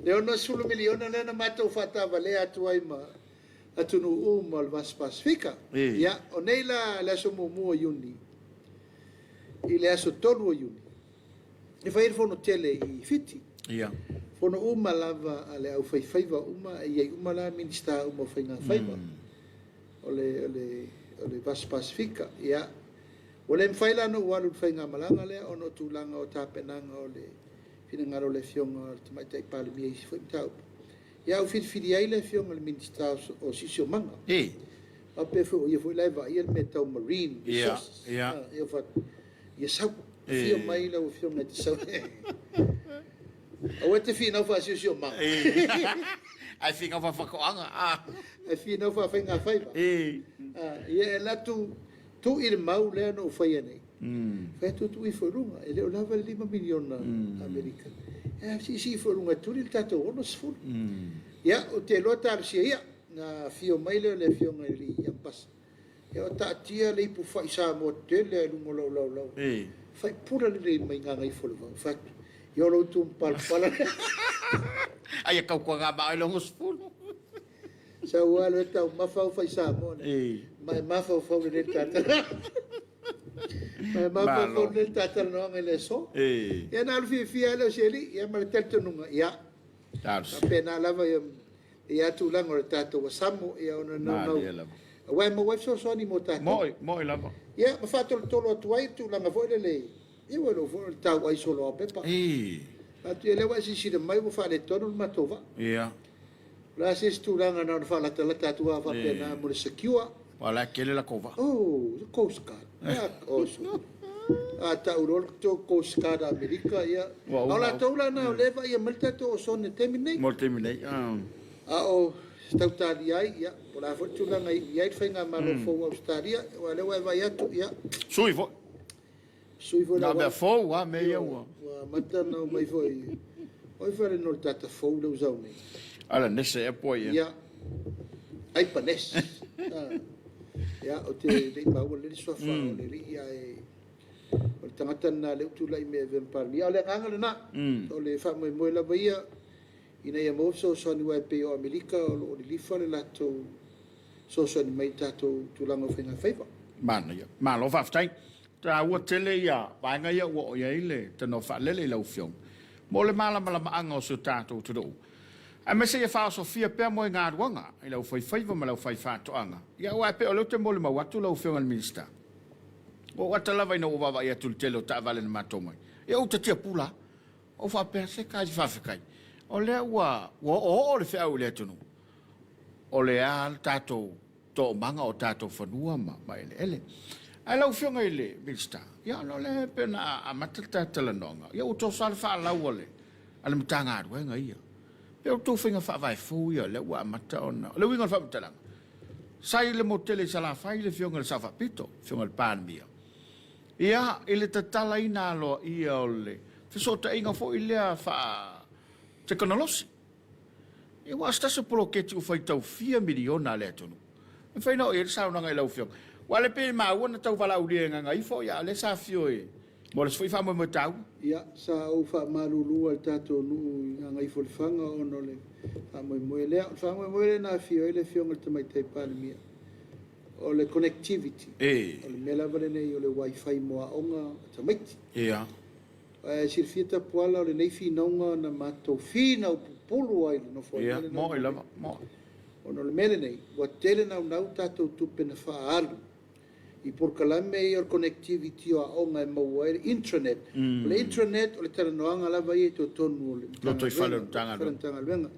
Le $60 miliona lea na matou faataavalea atu ai ma atunuu uma o le Vasa Pasefika. Ia, o nei la le aso 1 o Iuni i le aso 3 o Iuni, e fai ai le fono tele i Fiti. Fono uma lava a le aufaifaiva uma, e i ai uma la Minisita uma o Faigafaiva o le Vasa Pasefika. Ia, ua le mafai la ona ou alu i le faigamalaga lea ona o tulaga o tapenaga o le finagalo o le Afioga i le Tamaitai Palemia i isi foi mataupu. Ia, ua filifili ai le Afioga i le Minisita o Siosiomaga. Faapea foi o ia foi la e vaaia le mea tau marine resources. Ia sau, afio mai lau Afioga e te sau. Aua e te finau faasiosiomaga. Ae finau faafatoaga. Ae finau faafaigafaiva. Ia e alu atu tuu i le mau lea na ou faia nei. Fai atu tuu ifo i luga, e le o lava le $5 miliona Amerika. E siisii ifo i luga e tuli le tatou 60. Ia, ou te iloa talosia ia. Na afio mai lea o le Afioga i le Ambassador. Ia o taatia le ipu fai Samoa tele i luga o lau laulau. Fai pula lelei mai Gagaifomauga. Fai atu, ia o lo outou palapala. Ai e tautuana ma oe le 60. Sau lava le taumafa au fai Samoa nei. Ma e mafaufau lelei le tata. Ma e mafaufau lelei le tatalanoaga i le aso. Ia na alu fiafia lea o si alii, ia ma le talitonuga, ia. Faapena lava ia ia tulaga o le tatou asamo, ia ona naunau. Aua e maua ai fesoasoani mo tatou. Moi, moi lava. Ia, ma faatolotolo atu ai tulaga foi lele, ia ua iloa foi o le tau ai solo ao pepa. Atu ia lea ua e silasila mai ua faaletonu le matou vaa. O le a se isi tulaga na ona faalatalata atu lava faapena mo le secure. Ua la tele la tou vaa. Oh, the Coast Guard. A tau loa le Coast Guard a Amerika, ia. A o latou la na o lea e vaaia mai le tatou osone i le taimi nei. Mo le taimi nei. A o tautalia ai, ia, po o le a foi le tulaga e i ai le faigamalo fou a Ausetalia, aua o lea ua e vaai atu, ia. Sui foi. Sui foi la. Mea fou a mea ia ua. Ua amata na omai foi. Oi fale no le tata fou le usau nei. Ala nese e po ia. Ia. Ai panes. Ia, o te lei maua le suafa o le lii ae o le tagata lena lea ua tulai mai e avea ma Palemia. O le agaga lena, o le faamoemoe lava ia ina ia maua fesoasoani aua e pei o Amerika o lo o lilifa le latou fesoasoani mai i tatou tulaga o faigafaiva. Manaia. Malo faafetai. Taua tele ia vaega ia ua oo i ai le tanoa faalele i lau Afioga mo le malamalamaaga o si o tatou atunuu, aemaise ia faaosofia pea moegaluaga i le aufaifaiva ma le aufaifaatoaga. Ia aua e pei o lea ou te molimau atu lau Afioga i le Minisita, ua ou ata lava ina ua vaavaai atu i le tele o taavale na matou mai, ia ou tatia pula, ou faapea, se kai faafetai, o lea ua oooo le feau i le atunuu, o le a le tatou toomaga o tatou fanua ma eleele. Ae lau Afioga i le Minisita, ia ona o lea e pei ona amata le talanoaga, ia ua toso lava le faalau a le Matagaluega ia. Pe o tou faiga faavae fou ia lea ua amata ona... O le uiga o le faamatalaga, sa i le motu tele i Salafai le Afioga i le Sao Faapito, le Afioga i le Palemia, ia, i le tatalaina aloaia o le fesootaiga foi lea faa-tekonolosi. Ia ua se tasi o poloketi ua faitau fia miliona a le atunuu. E mafai ona oo i ai le saunoaga i lau Afioga. Aua o lea pei e maua na tau valaaulia e Gagaifo, ia a o lea sa afio e mo le isi foi faamoemoe taua. Ia, sa ou faamalulu i le tatou nuu i Gagaifo-le-Faga ona o le faamoemoe lea. O le faamoemoe lea na afio ai le Afioga i le Tamaitai Palemia. O le connectivity. O le mea lava lenei o le wifi mo aoga a tamaiti. Ae silafia Tapuala o lenei finauga na matou finau pupulu ai i le Nofoaiga lenei. Ia, mo'i lava, mo'i. Ona o le mea lenei, ua tele naunau tatou tupe na faaalu i polokalame ia o le connectivity o aoga e maua ai le intranet. O le intranet o le talanoaga lava ia i totonu o le Lotoifale o le Matagaluega.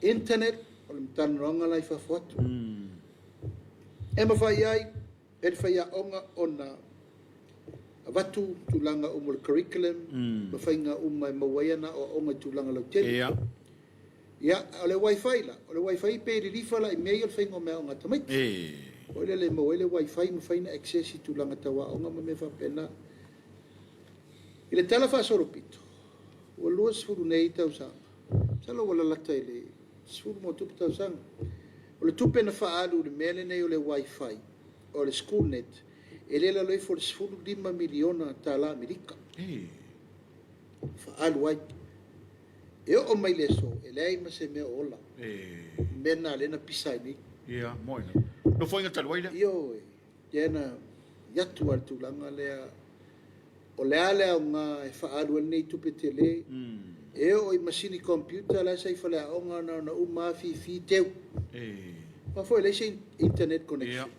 Internet o le talanoaga la i fafo atu. E mafai ai e le faiaoga ona avatu tulaga uma o le curriculum ma faiga uma e maua ai ana aoaoga i tulaga lautele. Ia, o le wifi la, o le wifi pe lilifa la i mea ia o le faiga o meaaoga a tamaiti. Foi lele e maua ai le wifi mafai ona access i tulaga tau aoga ma mea faapena. I le tala faasolopito, ua 20 nei tausaga, masalo ua lalata i le 10+ tausaga, o le tupe na faaalu i le mea lenei o le wifi, o le SchoolNet, e le i lalo ifo o le $15 miliona tala Amerika. Faaalu ai. E oo mai le aso, e leai ma se mea o ola. O le mea lena lea na pisa ai nei. Ia, mo'i lava. Nofoaiga talu ai lea? Ioe. Lea na i atu lava i le tulaga lea, o le a le aoga e faaalu ai lenei tupe tele, e oo i masini computer la e sa i faleaoga na ona uma lava fifi teu. Aua foi e leai se internet connection.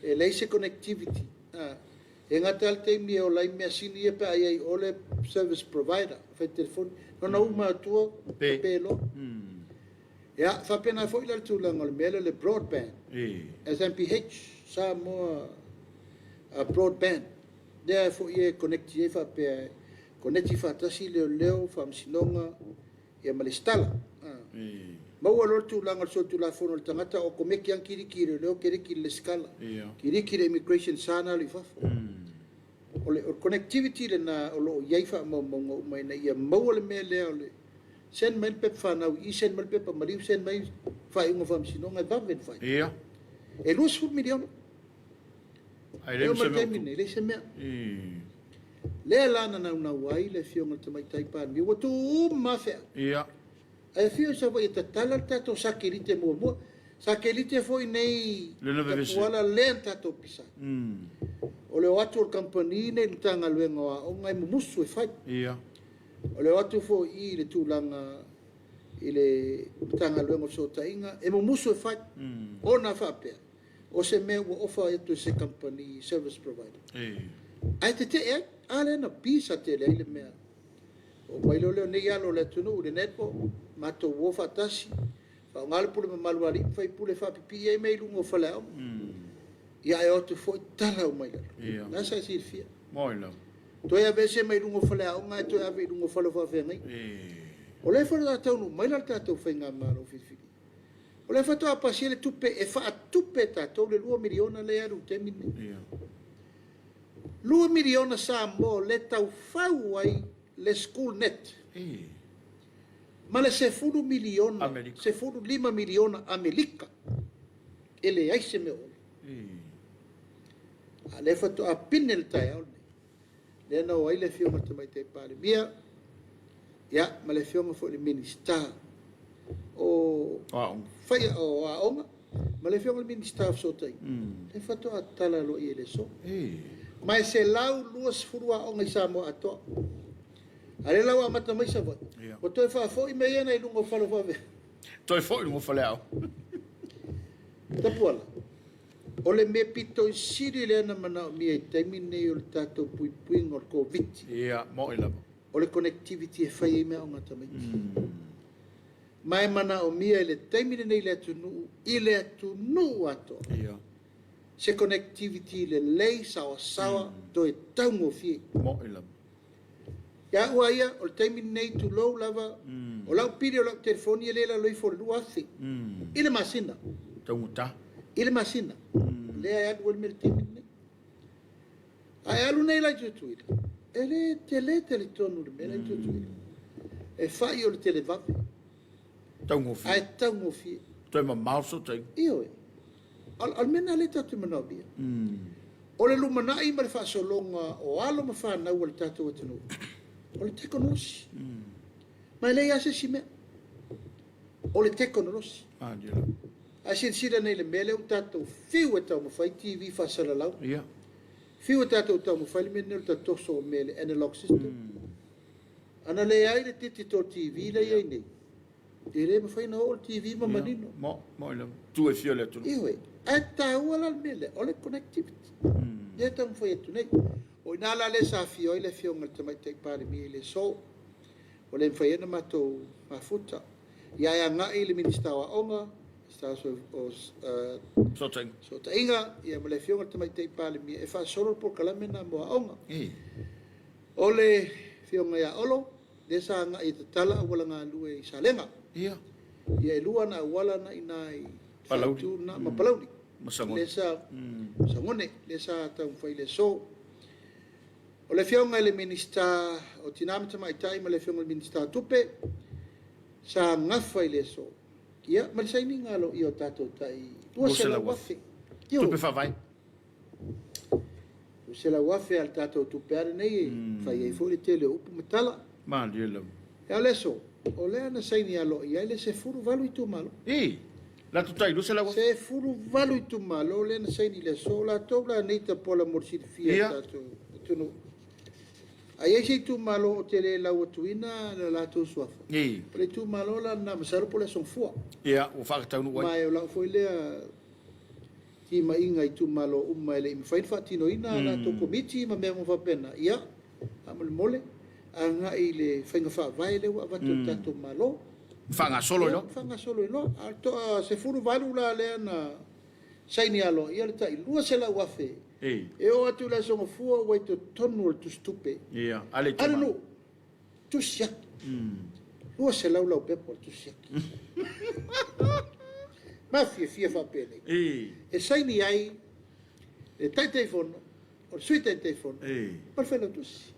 E leai se connectivity. E gata lava le taimi e ola ai measini ia pe a i ai i o le service provider fai telefoni. Na ona uma atu tape loa. Ia, faapena foi la le tulaga o le mea lea o le broadband. SMPH, Samoa Broadband, lea foi e connect i ai faapea e connect faatasi leoleo, faamasinoga ia ma lesitala. Maua loa le tulaga o le solitulafono o le tagata, okomeki lava kiliki i leoleo, kiliki i le lesitala, kiliki i le immigration sa na alu i fafo. O le connectivity lena o lo o i ai faamaumauga uma ina ia maua le mea lea o le send mai le pepa fanau i i, send mai le pepa maliu, send mai faaiuga o faamasinoga e vave ona fai. E $20 miliona. Ae leai ma se mea. E leai se mea. Lea la na naunau ai le Afioga i le Tamaitai Palemia, ua tuu uma lava feau. Ae afio i Savaii e tatala le tatou satelite muamua. Satelite foi nei Tapuala lea na tatou pisa ai. O le o atu o le kamupani nei i le Matagaluega o Aoga e mumusu e fai. O le o atu foi i i le tulaga i le Matagaluega o Fesootaiga e mumusu e fai. Ona faapea, o se mea ua ofa atu e se kamupani service provider. Ae tetee ai. A lea na pisa tele ai le mea. Oo mai loa lea o nei alo o le atunuu i le netball, matou o faatasi, faaaoga le pule mamalu a alii ma faipule e faapipii ai mea i luga o faleaoga. Ia ae o atu foi tala uma i lalo. La sa e silafia. Toe aveese mai luga o faleaoga ae toe ave i luga o fale o faafeagaiga. O lea faatoa taunuu mai la le tatou faigamalo filifilia. O lea faatoa pasia le tupe e faatupe e tatou le $2 miliona lea e alu i le taimi lenei. $2 miliona Samoa o lea e tau fau ai le school net. Ma le $10 miliona, $15 miliona Amerika e leai se mea o ola. A o lea faatoa pine le taeao lenei. Lea na o ai le Afioga i le Tamaitai Palemia, ia, ma le Afioga foi i le Minisita o Aoga, ma le Afioga i le Minisita o Fesootaiga, lea faatoa tatala loa i le aso. Ma e 120 aoga i Samoa atoa. A o lea la ua amata mai Savaii, ua toe faafoi mea ia na i luga o fale o faafeagaiga. Toe foi i luga o faleaoga. Tapuala, o le mea pito i sili lea na manaomia i taimi nei o le tatou puipuiga o le Koviti. Ia, mo'i lava. O le connectivity e fai ai meaaoga a tamaiti. Ma e manaomia i le taimi lenei i le atunuu, i le atunuu atoa. Se connectivity lelei, saoasaoa, toe taugofie. Mo'i lava. Ia au lava ia, o le taimi lenei, tulou lava, o lau pili o lau telefoni e le i lalo ifo o le 2000 i le masina. Taugata. I le masina. Lea e alu ai le mea i le taimi lenei. Ae alu nei la i Tutuila, e le tele talitonu le mea la i Tutuila. E fai o le televave. Taugofie. Ae taugofie. Toe mamao le fesootaiga. Ioe. O le mea lena lea tatou te manaomia. O le lumanai ma le faasologa o alo ma fanau a le tatou atunuu, o le tekonolosi. Ma e leai lava se isi mea. O le tekonolosi. Ae silasila nei i le mea lea ua tatou fiu e taumafai TV faasalalau. Fiu e tatou taumafai le mea lenei o le tatoso o mea i le analog system. Ana leai le digital TV lea e i ai nei, e le mafai ona oo le TV ma manino. Mo, mo i tu e fia o le atunuu. Ioe, ae taua la le mea lea, o le connectivity. Lea e taumafai atu nei. O i ina la lea sa afio ai le Afioga i le Tamaitai Palemia i le aso, ua le mafai ai ona matou mafuta. Ia ae agai le Minisita o Aoga, Minisita o Fesootaiga, ia ma le Afioga i le Tamaitai Palemia e faasolo le polokalame lena mo aoga. O le Afioga ia Olo, lea sa agai e tatala auala galue i Salega. Ia e lua ana auala na i ina i Palauli ma Palauli. Lea sa Sagone, lea sa taumafai i le aso. O le Afioga i le Minisita o Tina ma Tamaitai ma le Afioga i le Minisita o Tupe, sa gafa i le aso, ia, ma le sainiga aloaia o tatou tai $200,000. Tupe faavae. $200,000 a le tatou tupe lava lenei e fai ai foi le tele o upu ma tala. Malie lava. E a le aso, o lea na saini aloaia ai le 18 itumalo. Ii, latou tai $200,000. 18 itumalo lea na saini i le aso, o latou la nei Tapuala mo le silafia e le tatou atunuu. A i ai se itumalo ou te le lau atuina le latou suafa, o le itumalo la lena masalo po o le Aso Gafua. Ia, ua faataunuu ai. Ma o lau foi lea timaiga i itumalo uma e le i mafai ona faatinoina a latou komiti ma mea uma faapena, ia, faamolemole, agai i le faiga faavae lea ua avatu e le tatou Malo. Faagasolo ai loa. Faagasolo ai loa. A o le toa 18 la lea na saini aloaia le tai $200,000 e oo atu i le Aso Gafua ua i totonu o le tusitupe a le nuu, tusi atu. 200 laupepa o le tusi atu. Ma fiafia faapenei. E saini ai le Taitaifono, o le Sui Taitaifono ma le Failautusi.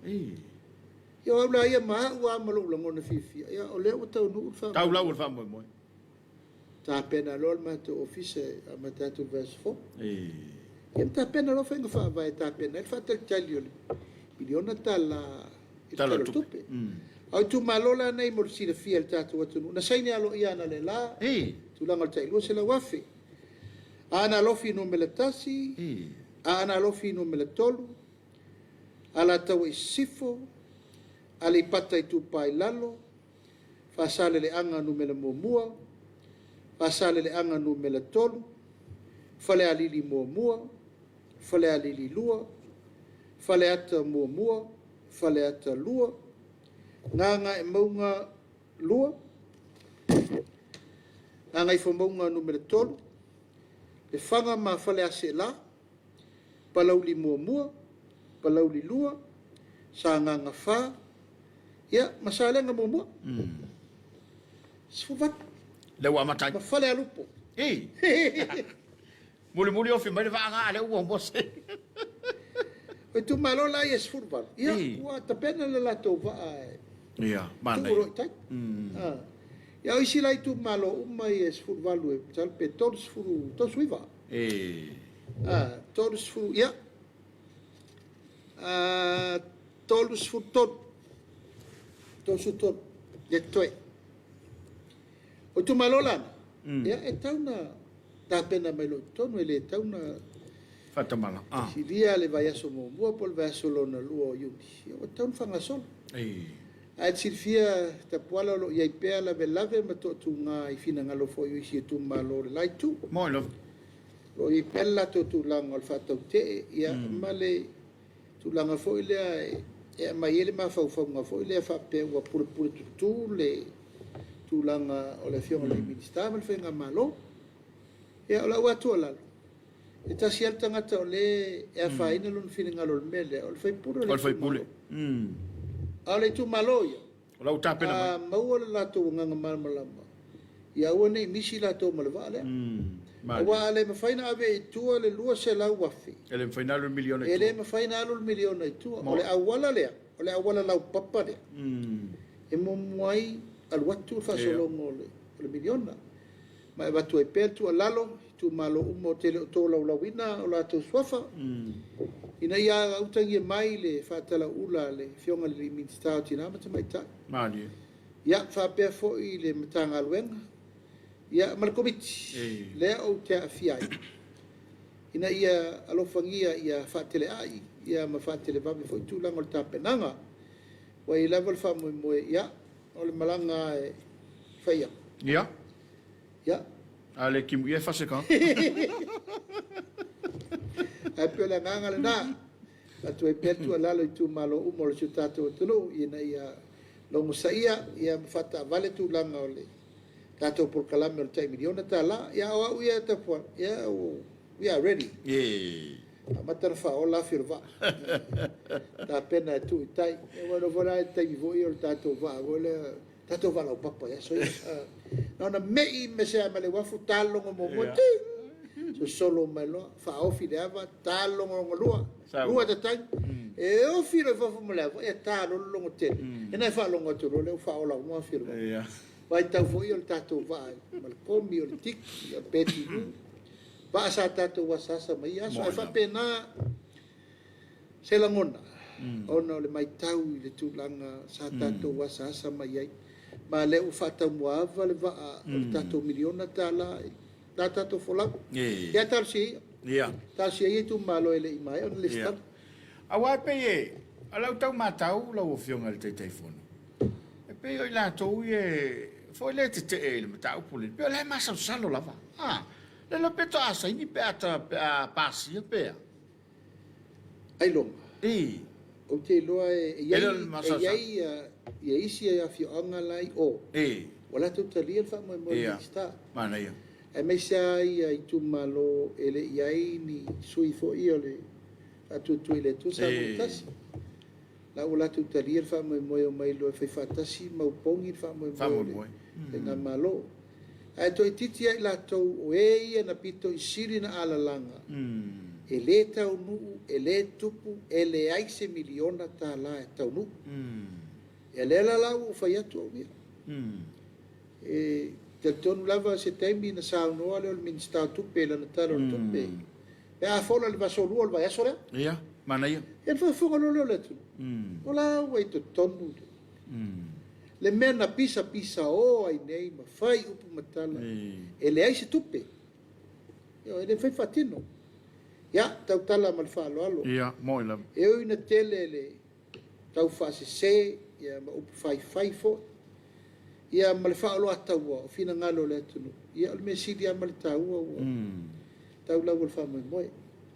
Ia o au la ia ma au lava ma lou lagona fiafia, ia o lea ua taunuu le faamoemoe. Tau lau o le faamoemoe. Tapena loa le matou ofisa e amata atu i le vaiaso fou. Ia ma tapena loa faiga faavae e tapena ai le faatalitali o le miliona tala i le Tala o le Tupe. A o itumalo la nei mo le silafia e le tatou atunuu, na saini aloaia analeila tulaga o le tai $200,000. Aana Alofi Nu.1, Aana Alofi Nu.3, Alataua i Sisifo, Aleipata Itupa i Lalo, Faasaleleaga Nu.1, Faasaleleaga Nu.3, Falealili 1, Falealili 2, Faleata 1, Faleata 2, Gagaemauga 2, Gagaifomauga Nu.3, Lefaga ma Faleaseela, Palauli 1, Palauli 2, Sagaga 4, ia, ma Salega 1. 18. Lea ua amata ai. Ma Falealupo. Ei! Mulimuli ofi mai le vaaga a lea ua mose. O itumalo la ia e 18, ia, ua tapena le latou vaa e Ia, manaia. tuu loa i tai. Ia, o isi la itumalo uma ia e 18 e masalo pe 30, 39. 30, ia, 33, 33 lea totoe. O itumalo la na, ia, e tau na tapena mai loa i totonu, e le tau na Faatamala. Silia le vaiaso muamua po o le vaiaso lona lua o Iuni, ia ua tatau ona faagasolo. Ae te silafia Tapuala o lo o i ai pea lavelave ma toatuga i finagalo foi o isi itumalo o le la itu. Moi lava. O lo o i ai pea le latou tulaga o le faatautee, ia, ma le tulaga foi lea e aumai ai le mafaufauga foi lea faapea ua pulepule tutu le tulaga o le Afioga i le Minisita ma le Faigamalo. Ia, o lau lava tuualalo, e tasi lava le tagata o lea e afaina lona finagalo i le mea lea, o le sui usufono o le itumalo. A o le itumalo ia, O la ua tapena mai. A maua le latou agaga malamalama, ia aua ne i misi latou ma le vaa lea. Aua a le mafai ona ave i tua le $200,000. E le mafai ona alu le miliona i tua. E le mafai ona alu le miliona i tua. O le auala lea, o le auala laupapa lea, e muamua ai alu atu le faasologa o le miliona. Ma e avatu ai pea le tuualalo i itumalo uma ou te le o tolaulauina o latou suafa, ina ia utagia mai le faatalauula a le Afioga i le Minisita o Tina ma Tamaitai. Malie. Ia, faapea foi le Matagaluega, Ia, ma le Komiti, lea ou te aafia ai, ina ia alofagia ia faateleai ia ma faatelevave foi tulaga o le tapenaga. Ua i ai lava le faamoemoe, ia, o le malaga lava e fai atu. Ia. Ia. A le timu ia e fase ka. Ae pei o le agaga lena, avatu ai pea le tuualalo i itumalo uma o si o tatou atunuu ina ia logosaia ia ma faataavale tulaga o le tatou polokalame o le tai $1 miliona. Ia o au ia e tapuai, ia we are ready. Amata ona faaola afi o le vaa, tapena e tuu i tai. Ia ua iloa foi la i le taimi foi o le tatou vaa foi lea, tatou vaa laupapa i aso ia. Na ona mei mese lava ma le uafu, ta le logo muamua, ting, sosolo mai loa, faaofi le ava, ta le logo lona lua, lua tatagi. E ofi loa i fafo ma le ava, ia ta loa le logo tele. Ia ona e faalogo atu loa lea ua faaola uma afi o le vaa. Vaitau foi o le tatou vaa ma le komi, o le tiki, o le petilu, vaa sa tatou asaasa mai ia aso. Ae faapena se lagona, ona o le matau i le tulaga sa tatou asaasa mai ai. Ma o lea ua faataumuaava le vaa o le tatou $1 miliona i la tatou folau. Ia talosia ia. Talosia ia itumalo e le i maea ona resitala. Aua e pei e, o lau tau matau lau Afioga i le Taitaifono, e pei o i latou ia foi lea e tetee i le mataupu lenei, pei o la e masalosalo lava. A, le iloa pe toa saini pe a, pe a pasia pe a. Ailoga. Ou te iloa e i ai ia isi afioaga la i o, ua latou talia le faamoemoe o le Minisita. Manaia. Aemaise lava ia itumalo e le i ai ni sui foi o le Faatuatua i le Atua Samoa Tasi. La ua latou talia le faamoemoe e omai loa e fai faatasi ma opogi le faamoemoe o le Faigamalo. Ae toaitiiti ia i latou o e ia na pito i sili ona alalaga, e le taunuu, e le tupu, e leai se $1 miliona e taunuu. Ia lea la ua ou fai atu au ia. E talitonu lava se taimi na saunoa lea o le Minisita o Tupe i lana Tala o le Tupe. Pe a fola i le vaiaso lua o le vaiaso lea. Ia, manaia. Ia ona faafofoga loa lea o le atunuu. O la ua i totonu le mea na pisapisao ai nei ma fai upu ma tala, e leai se tupe. E le mafai ona faatino. Ia, tautala ma le faaaloalo. Ia, moi lava. E ui ina tele le taufaasese ma upu faifai foi, ia ma le faaoloataua o finagalo o le atunuu, ia o le mea sili lava ma le taua ua tau lau o le faamoemoe.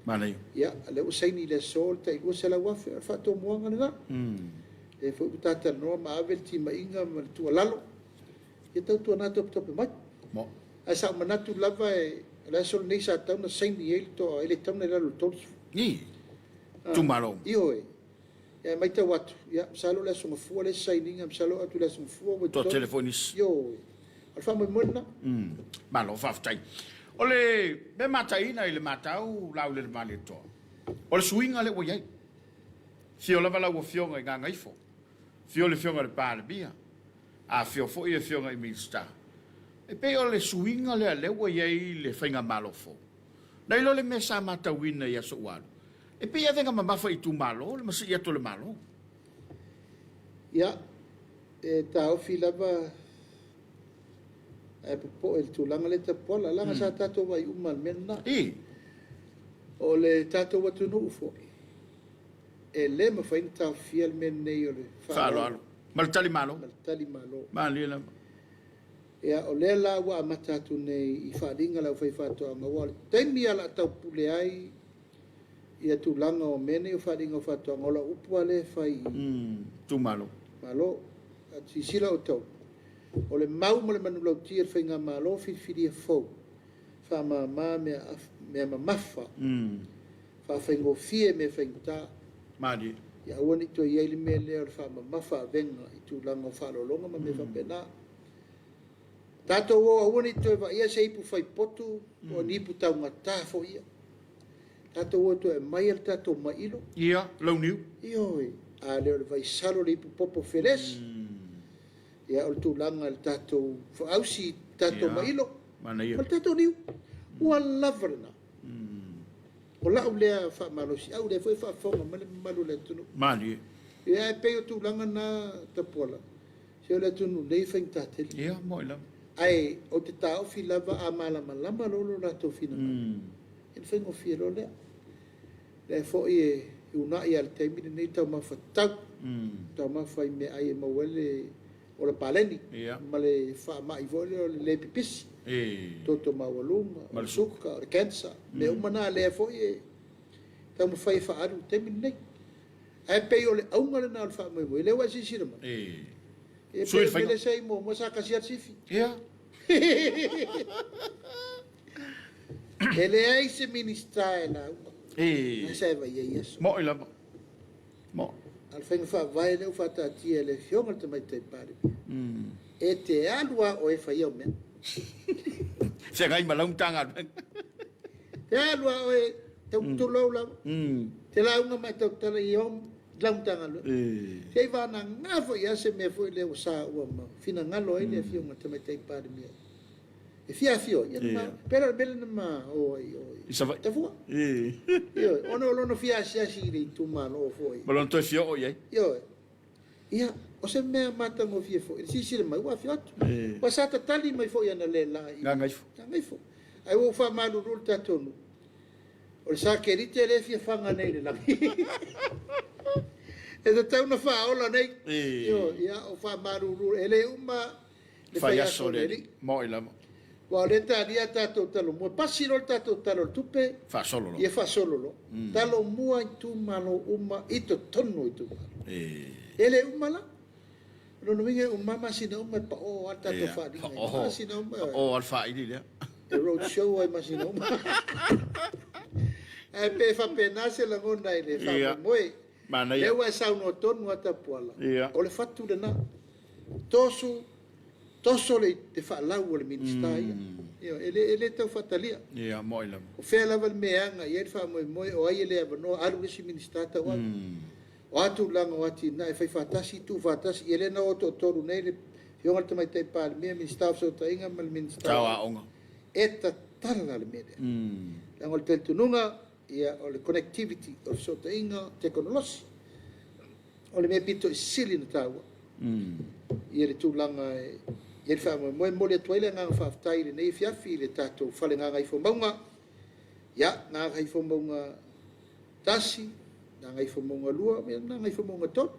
Manaia. Ia, o lea ua saini i le aso le tai 200,000, o le faatomuaga lena. Lea foi ua ta talanoa ma ave le timaiga ma le tuualalo, ia tautuana topetope mai. Ae sa ou manatu lava o le aso lenei sa tatau ona saini ai le toa, e le tatau ona i lalo o le 30. Ni, itumalo. Ioe. Ia matau atu, ia, masalo o le Aso Gafua le isi sainiga, masalo atu i le Aso Gafua ua i totonu. Toatele foi nisi. Ioe. O le faamoemoe lena. Malo faafetai. O le mea mataina i le matau Laulelemalietoa, o le suiga lea ua i ai. Afio lava lau Afioga i Gagaifo, afio le Afioga i le Palemia, afio foi Afioga i Minisita. E pei o le suiga lea lea ua i ai le faigamalo fou. Nai lo le mea sa matauina i aso ua alu, e pei e avega mamafa i itumalo le masii atu o le Malo. Ia, e taofi lava ae popoe i le tulaga lea Tapuala, leaga sa tatou vaai uma i le mea lena. O le tatou atunuu foi, e le mafai ona taofia le mea lenei o le faaaloalo ma le talimalo. Ma le talimalo. Malie lava. Ia, o lea la ua amata atu nei i faaaliga a le aufaifaatoaga, aua o le taimi lava o le a taupule ai ia tulaga o mea nei o faaaliga o faatoaga, o lau upu lava lea e fai i itumalo. Malo. A silasila outou, o le mau ma le manulauti a le faigamalo filifilia fou, faamama mea mamafa, faafaigofie mea faigata. Malie. Ia aua ne i toe i ai le mea lea o le faamamafa avega i tulaga o faaaloaloga ma mea faapena. Tatou o aua ne i toe vaaia se ipu faipotu po o ni ipu taugata foi ia. Tatou o toe aumai le tatou mailo. Ia, launiu. Ioe, a le o le vaisalo le ipu popo felesi. Ia, o le tulaga i le tatou faausi, tatou mailo, ma le tatou niu. Ua lava lena. O lau lea faamalosiau, lea foi e faafofoga mai le mamalu o le atunuu. Malie. Ia, e pei o tulaga na Tapuala, se o le atunuu nei e faigata tele. Ia, moi lava. Ae ou te taofi lava a malamalama loa lo latou finagalo, ia ona faigofie loa lea. O lea foi e uunai lava i le taimi lenei taumafa tatau, taumafa i meaai e maua ai le ola paleni ma le faamai foi lea o le le pipisi, toto maualuga, o le suka, o le cancer, mea uma na lea foi e taumafai e faaalu i le taimi lenei. Ae pei o le auga lena o le faamoemoe, lea ua e silasila mai. E Sui pei le o le mea faiga. lea sa i ai muamua sa tasi lava le sifi. E leai se Minisita e lauga. Lena sa e vaai ai i aso. Mo'i lava. Mo'i. A o le faiga faavae lea ua faataatia e le Afioga i le Tamaitai Palemia, e te alu lava oe e fai au mea. Feagai ma lau Matagaluega. Te alu lava oe, tau tulou lava, te lauga ma e tautala i lau Matagaluega. Se i vanaga foi lava se mea foi lea ua saua ma finagalo ai le Afioga i le Tamaitai Palemia e fia afio ai. Ia, pe le o le mea lea na ma o ai o i Savaii. Tafua. Ioe, ona o lona fia asiasi i le itumalo foi. Ma lona toe fia oo i ai. Ioe. Ia, o se mea matagofie foi, i le silasila mai ua afio atu. Ua sa tatali mai foi analeila i Gagaifo. Gagaifo. Ae ua ou faamalulu i le tatou nuu, o le sakelite lea e fia faga nei i le lagi. E tatau ona faaola nei. Ioe, ia, o faamalulu, e le uma le faiaso o le Alii. Mo'i lava. Aua o lea e talia a tatou talomua, pasi loa le tatou Tala o le Tupe, Faasolo loa. Ia faasolo loa. Talomua itumalo uma i totonu o itumalo. E le uma la. O lona uiga e uma lava masina uma e pao lava le tatou faaaliga i masina uma. Pao lava le faaili lea. E road show ai masina uma. Ae pe faapena se lagona i le faamoemoe. Manaia. Lea ua e saunoa tonu lava Tapuala, o le fatu lena. Tosu Toso le te faalau o le Minisita ia. Ioe, e le, e le tau faatalia. Ia, mo'i lava. O fea lava le mea e aga i ai le faamoemoe, o ai e le avanoa, alu le isi Minisita tauave. O a tulaga o atinae, fai faatasi, tuu faatasi, ia lea na o toatolu nei le Afioga i le Tamaitai Palemia, Minisita o Fesootaiga ma le Minisita o Aoga. E tatala le mea lea. Leaga o le talitonuga, ia, o le connectivity, o le fesootaiga tekonolosi. O le mea pito i sili ona taua ia le tulaga e i ai le faamoemoe. E momoli atu ai le agaga faafetai i lenei afiafi i le tatou Fale Gagaifomauga, ia, Gagaifomauga 1, Gagaifomauga 2, ia Gagaifomauga 3.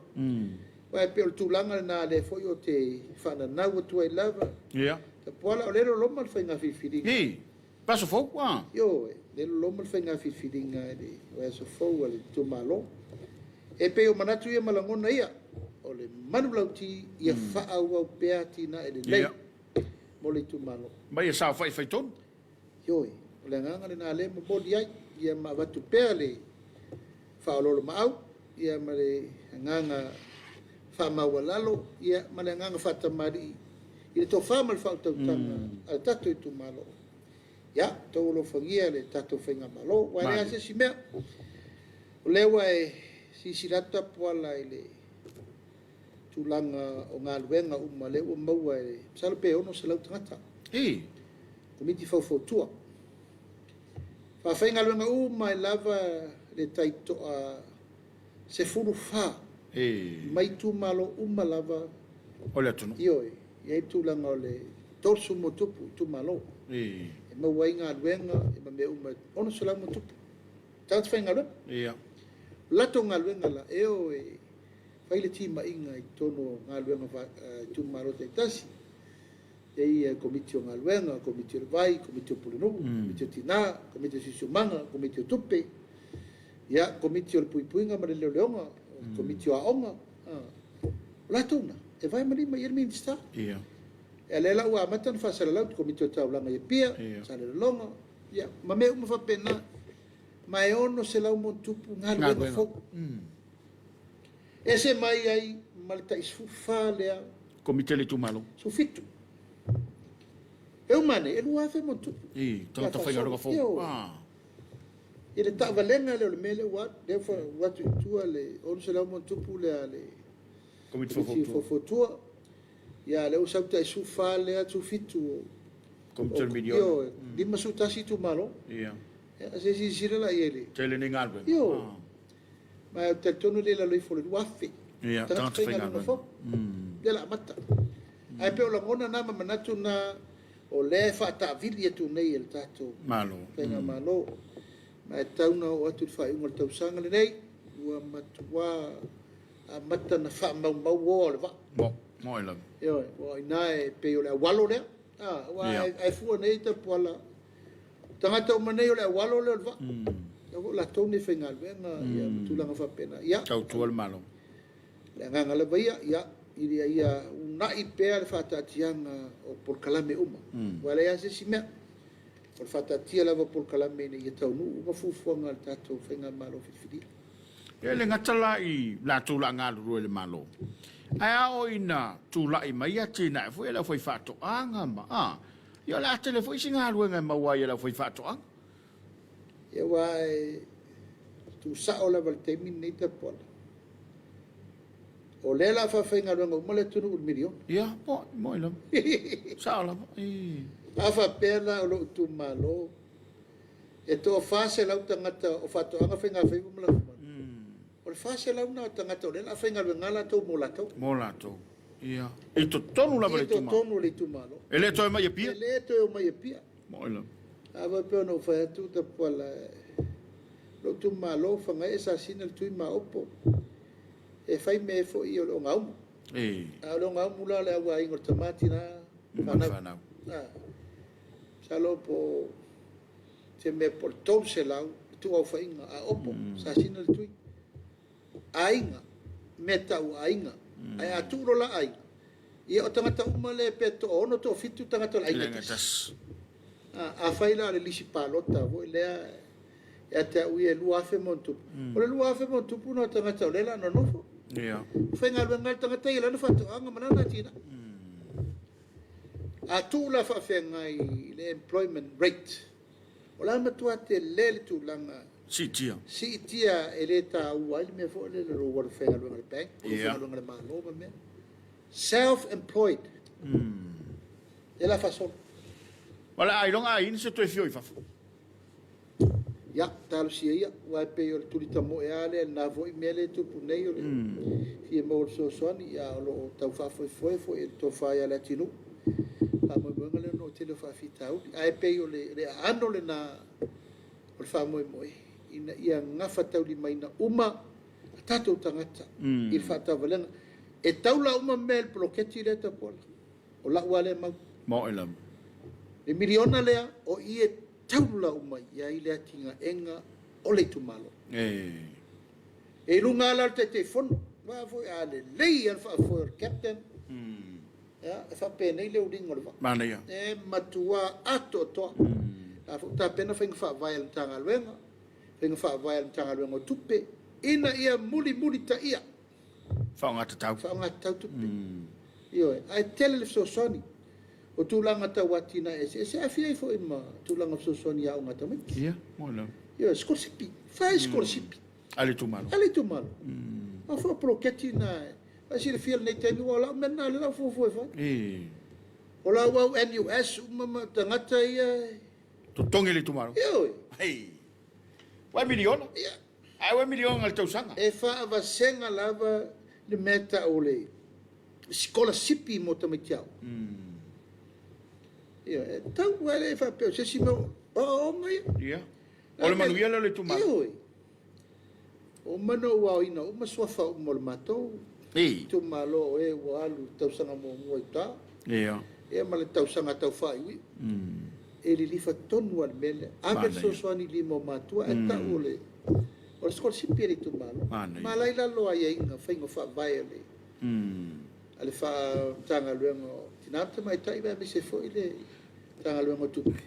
Aua e pei o le tulaga lena lea foi ou te faananau atu ai lava. Tapuala, o lea e loloma le faiga filifiliga. Vaiaso fou, a? Ioe, lea e loloma le faiga filifiliga i le vaiaso fou a le itumalo. E pei o manatu ia ma lagona ia, o le manulauti ia faaauau pea atinae lelei mo le itumalo. Ma ia saofai faitonu. Ioe, o le agaga lena lea e momoli ai, ia ma avatu pea le faaoloolomaau, ia ma le agaga faamaualalo, ia ma le agaga faatamalii i le tofa ma le faautautaga a le tatou itumalo. Ia, outou alofagia le tatou faigamalo, aua e leai lava se isi mea. O lea ua e silasila atu Tapuala i le tulaga o galuega uma lea ua maua e, masalo pe 600 tagata. Komiti faufautua. Faafaigaluega uma ai lava le taitoa 14 mai itumalo uma lava o le atunuu. Ioe, e i ai le tulaga o le 30+ itumalo e maua ai galuega ma mea uma, e 600+ tagata faigaluega. O latou galuega la, e o e fai le timaiga i totonu o galuega itumalo taitasi. E i ai Komiti o Galuega, Komiti o le Vai, Komiti o Pulenuu, Komiti o Tina, Komiti o Siosiomaga, Komiti o Tupe, ia, Komiti o le Puipuiga ma le Leoleoga, Komiti o Aoga. O latou na, e vae ma lima i ai le Minisita. Ia lea la ua amata ona faasalalau le Komiti o Taulaga i Apia, Salelologa, ia, ma mea uma faapena. Ma e 600+ galuega fou. Ese mai ai ma le tai 14 lea. Komiti a le itumalo. 17. E uma ane, e 2,000 ma tupu. I, tagata faigaluega fou. I le taavalega lea o le mea lea ua alu, lea ua atu i tua le 600 ma tupu lea le Komiti Faufautua. Ia, lea ua sau tai 14 lea, 17 o Komiti o le miliona. Ioe, 51 itumalo. Ia, se silasila la i ai le Tele nei galuega. Ioe. Ma ou te talitonu e le i lalo ifo o le 2,000 Ia, tagata tagata faigaluega faigaluega. fou. Lea o le a amata. Ae pei o lagona na ma manatu na o lea e faataavili atu nei e le tatou Faigamalo. Ma e tatau ona oo atu i le faaiuga o le tausaga lenei, ua matua amata ona faamaumau oa o le vaa. Moe lava. Ioe, aua o i ina e pei o le aualo lea. Aua a e fua nei Tapuala, o tagata uma nei o le aualo lea o le vaa. Aua o latou nei e faigaluega ma tulaga faapena. Ia, Tautua le Malo. O le agaga lava ia, ia, ina ia uunai pea le faataatiaga o polokalame uma, aua e leai lava se isi mea, o le faataatia lava o polokalame ina ia taunuu uma fuafuaga a le tatou Faigamalo filifilia. E le gata la i latou o le a galulue i le Malo, ae a oo ina tulai mai atinae foi a le aufaifaatoaga ma, a, ia o le a tele foi isi galuega e maua ai e le aufaifaatoaga. Ia aua e tuusao lava i le taimi lenei Tapuala, o lea o le a faafaigaluega uma le atunuu i le miliona. Ia, moe lava. Sao lava. Ii. A faapea la o lou itumalo e toa 400 tagata o faatoaga, faigafaiva ma lafumalu, o le 400 lena o tagata o lea o le a faigaluega latou mo latou. Mo latou. Ia. I totonu lava o le itumalo. I totonu o le itumalo. E le toe omai i Apia? E le toe omai i Apia. Moe lava. A faapea ona ou fai atu Tapuala, lou itumalo, Fagaee, Sasina, Letui ma Aopo, e fai mea ai foi o le ogaumu. A o le ogaumu la o le auaiga o le tama, tina, fanau. Masalo po o se mea po o le 300 le ituaofaiga a Aopo, Sasina, Letui. Aiga, mea tau aiga. Ae a tuu loa la aiga, ia o tagata uma lea pe toaono toafitu tagata o le aiga e tasi. Afai la o le lisi palota foi lea ia te au ia e 2,000 ma ona tupu, o le 2,000 ma ona tupu lena o tagata o lea o le a nonofo. E faigaluega lava le tagata ia i lana faatoaga ma lana atinae. A tuu la faafeagai i le employment rate, o le a matua tele le tulaga Siitia. Siitia e le taua ai le mea foi lele o lou alu faigaluega i le bank, o lou faigaluega i le Malo ma mea. Self employed. Lea la faasolo. O le a iloga ai se toe fio i fafo. Ia, talosia ia, aua e pei o le tuli tamoe lava lea i lena foi mea lea e tupu nei o le fia maua o le fesoasoani, a o lo o tau faafoefoe foi e le tofa ia Leatinuu le faamoemoega lea ona o le tele o faafitauli. Ae pei o le aano lena o le faamoemoe ina ia gafataulimaina uma a tatou tagata i le faatauvalega. E taula uma mea i le poloketi lea Tapuala. O lau lava lea mau. Maoae lava. Le miliona lea, o i e taula uma i ai le atinaega o le itumalo. E i luga lava la o le Taitaifono. Aua foi a lelei lava le faafoe o le Captain, ia, e faapenei le uliga o le vaa. Manaia. E matua atoatoa. La foi ua tapena faiga faavae a le Matagaluega, faiga faavae a le Matagaluega o Tupe, ina ia mulimulitaia. Faaaogatatau. Faaaogatatau tupe. Ioe. Ae tele le fesoasoani o tulaga tau atinae eseese, e aafia ai foi ma tulaga fesoasoani i aoga a tamaiti. Ia, moe lava. Ioe, sikolasipi. Fai sikolasipi. A le itumalo. A le itumalo. A foi o poloketi na e silafia i lenei taimi, aua o lau mea lena o lea o le a ou fuafua e fai. O lau au NUS uma ma tagata ia e. Totogi le itumalo. Ioe. Hei. Uai miliona. Ia. Ae uai miliona i le tausaga. E faavasega lava le mea e tau o le sikolasipi mo tamaiti aoga. Ioe, e tatau lava le faapea o se isi mea o aoaoga ia. Ia. O le manuia lea o le itumalo. Ioe. Ua uma ona ou aoina uma suafa uma o le matou itumalo o e ua alu i le tausaga muamua i uta. Ia ma le tausaga tau faaiuiu. E lilifa tonu lava i le mea lea. Ave le fesoasoani i lima o matua ae tau o le sikolasipi a le itumalo. Ma la i lalo o aiaiga faiga faavae a le Matagaluega o Tina ma Tamaitai aemaise foi le Matagaluega o Tupe.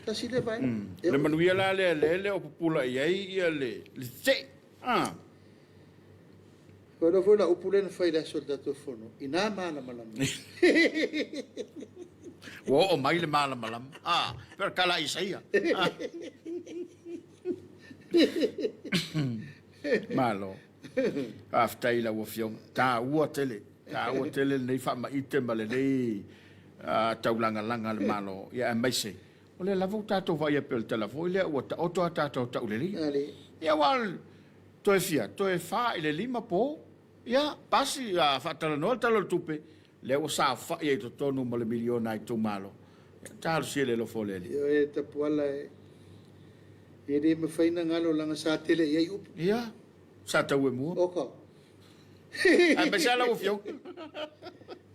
Tasi lea vaega. O le manuia la lea lea e le o pupula i ai ia le tetee. A. Ua iloa foi lau upu lea na fai i le aso o le tatou fono, ina malamalama. Ua oo mai le malamalama. A, pei o le tala a Isaia. Malo. Faafetai i lau Afioga. Taua tele, taua tele lenei faamaite ma lenei taulagalaga a le Malo, ia aemaise o lea lava ua tatou vaai pei o le tala foi lea ua taoto a tatou tauleleia. Ia aua toe fia, toe 4 i le 5 po, ia pasi, faatalanoa le Tala o le Tupe. Lea ua saofai ai i totonu ma le miliona a itumalo. Ia, talosia i le alofa o le Alii. Ioe, Tapuala e, e le mafai ona galo leaga sa tele i ai upu. Ia, sa tau e mua. Oka. Aemaise lava lau Afioga.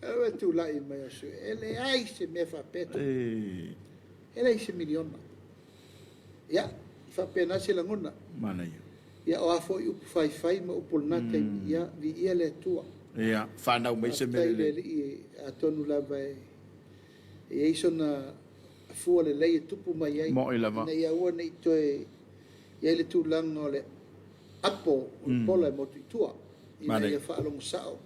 Aua e tulai mai o sui, e leai se mea faapea tupu. E leai se miliona. Ia, e faapena se lagona. Manaia. Ia, o a foi upu faifai ma upu o lena taimi, ia, viia le Atua. Ia, fanau mai se mea Faafetai i le lelei. Alii, atonu lava e i ai sona fua lelei e tupu mai ai. Moni lava. Ina ia aua ne i toe i ai le tulaga o le apo o le pola e motu i tua, ina ia faalogo sao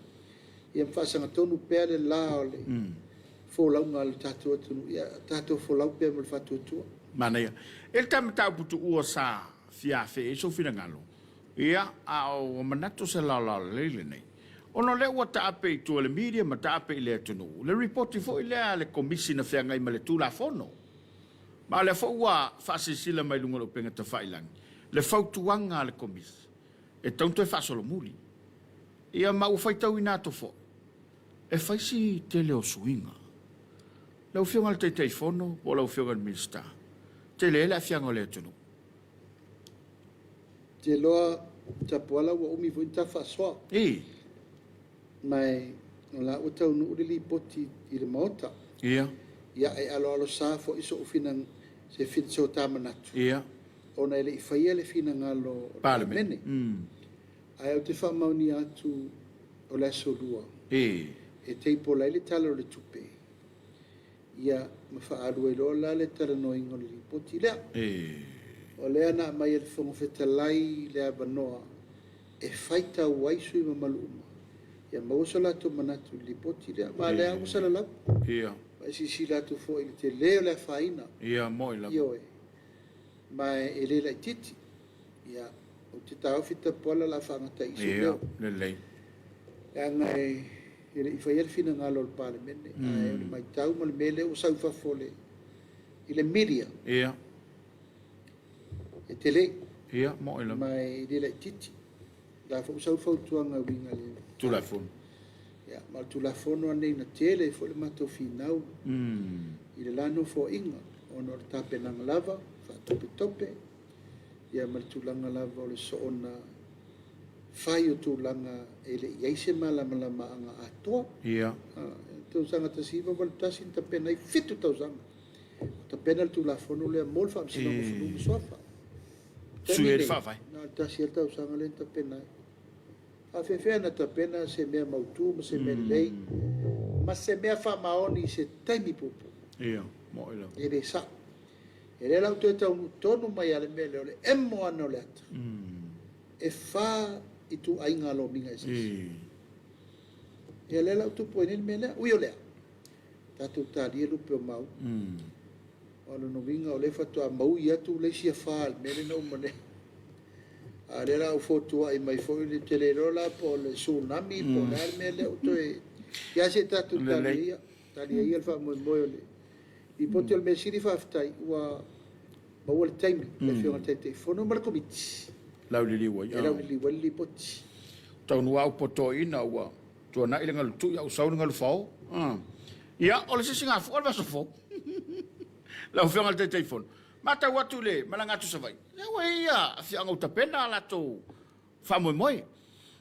ia ma faasagatonu pea le la o le folauga a le tatou atunuu, ia tatou folau pea ma le faatuatua. Manaia. E le ta mataupu tuua sa fia afe ai sou finagalo, ia, a ua manatu se laolao lelei lenei, ona o lea ua taape i tua i le media ma taape i le atunuu le ripoti foi lea a le Komisi na feagai ma le Tulafono. Ma o lea foi ua faasilasila mai luga o le upega tafailagi le fautuaga a le Komisi e tatau ona toe faasolomuli. Ia ma ua faitauina atu foi, e fai si tele o suiga. Lau Afioga i le Taitaifono po o lau Afioga i le Minisita, tele ai le aafiaga o le atunuu. Ou te iloa Tapuala ua umi foi ona ta faasoa. Ii. Ma o la ua taunuu le lipoti i le Maota. Ia. Ia, e aloalosa foi sou finagalo, se so ta manatu. Ia. Ona e le i faia le finagalo o le Palemene. Ae ou te faamaonia atu o le Aso Lua. Ii. E table ai le Tala o le Tupe. Ia, ma faaalu ai loa la le talanoaina o le lipoti lea. Ii. O lea na aumai e le Fofoga Fetalai le avanoa e faitau ai sui usufono mamalu uma ia maua so latou manatu i le lipoti lea. Ma o lea ua salalau. Ia. Ma e silasila atu foi i le tele o le afaina. Ia, moni lava. Ioe. Ma e le laitiiti. Ia, ou te taofi Tapuala o le a faagata i i sou leo. Ia, lelei. Leaga e le i faia le finagalo o le Palemene, ae o le matau ma le mea lea ua sau i fafo i le media. Ia. E tele. Ia, moni lava. Ma e le laitiiti. O la foi ua sau le fautuaga e uiga i le Tulafono. Ia, ma o le Tulafono lenei na tele ai foi le matou finau i le la nofoaiga, ona o le tapenaga lava, faatopetope, ia ma le tulaga lava o le soona fai o tulaga e le i i ai se malamalamaaga atoa. Ia. I le tausaga 1981 na tapena ai, 7 tausaga o tapena le Tulafono lea mo le Faamasinoga o Fanua ma Suafa. Sui ai le Faavae. Na o le tasi lava le tausaga lea na tapena ai. Faafefea na tapena se mea mautu ma se mea lelei ma se mea faamaoni i se taimi puupuu? Ia, moni lava. E le sao. E lea la ua toe taunuu tonu mai lava le mea lea o le emo ana o le ata. E fa ituaiga lomiga eseese. Ia lea la ua tupu ai nei le mea lea. Ui o lea, tatou talia lupe o mauli. O lona uiga o lea faatoa maui atu le isi afa i le mea lea na uma nei. A o lea la ua fotuai mai foi, ou te le iloa la po o le tsunami po o le a le mea lea ua toe... Ia se i tatou talia ia, talia ia le faamoemoe o le Lipoti. O le mea sili faafetai ua maua le taimi i le Afioga i le Taitaifono ma le Komiti Lauliliu ai. E lauliliu ai le Lipoti. Taunuu lava upu a toeaiina ua tuanai le galu tui a ua sau le galu fao. Ia, o le sisigafua o le vaiaso fou. Lau Afioga i le Taitaifono, matau atu i le malaga atu i Savaii, lea ua i ai afioaga ua tapena a latou faamoemoe. E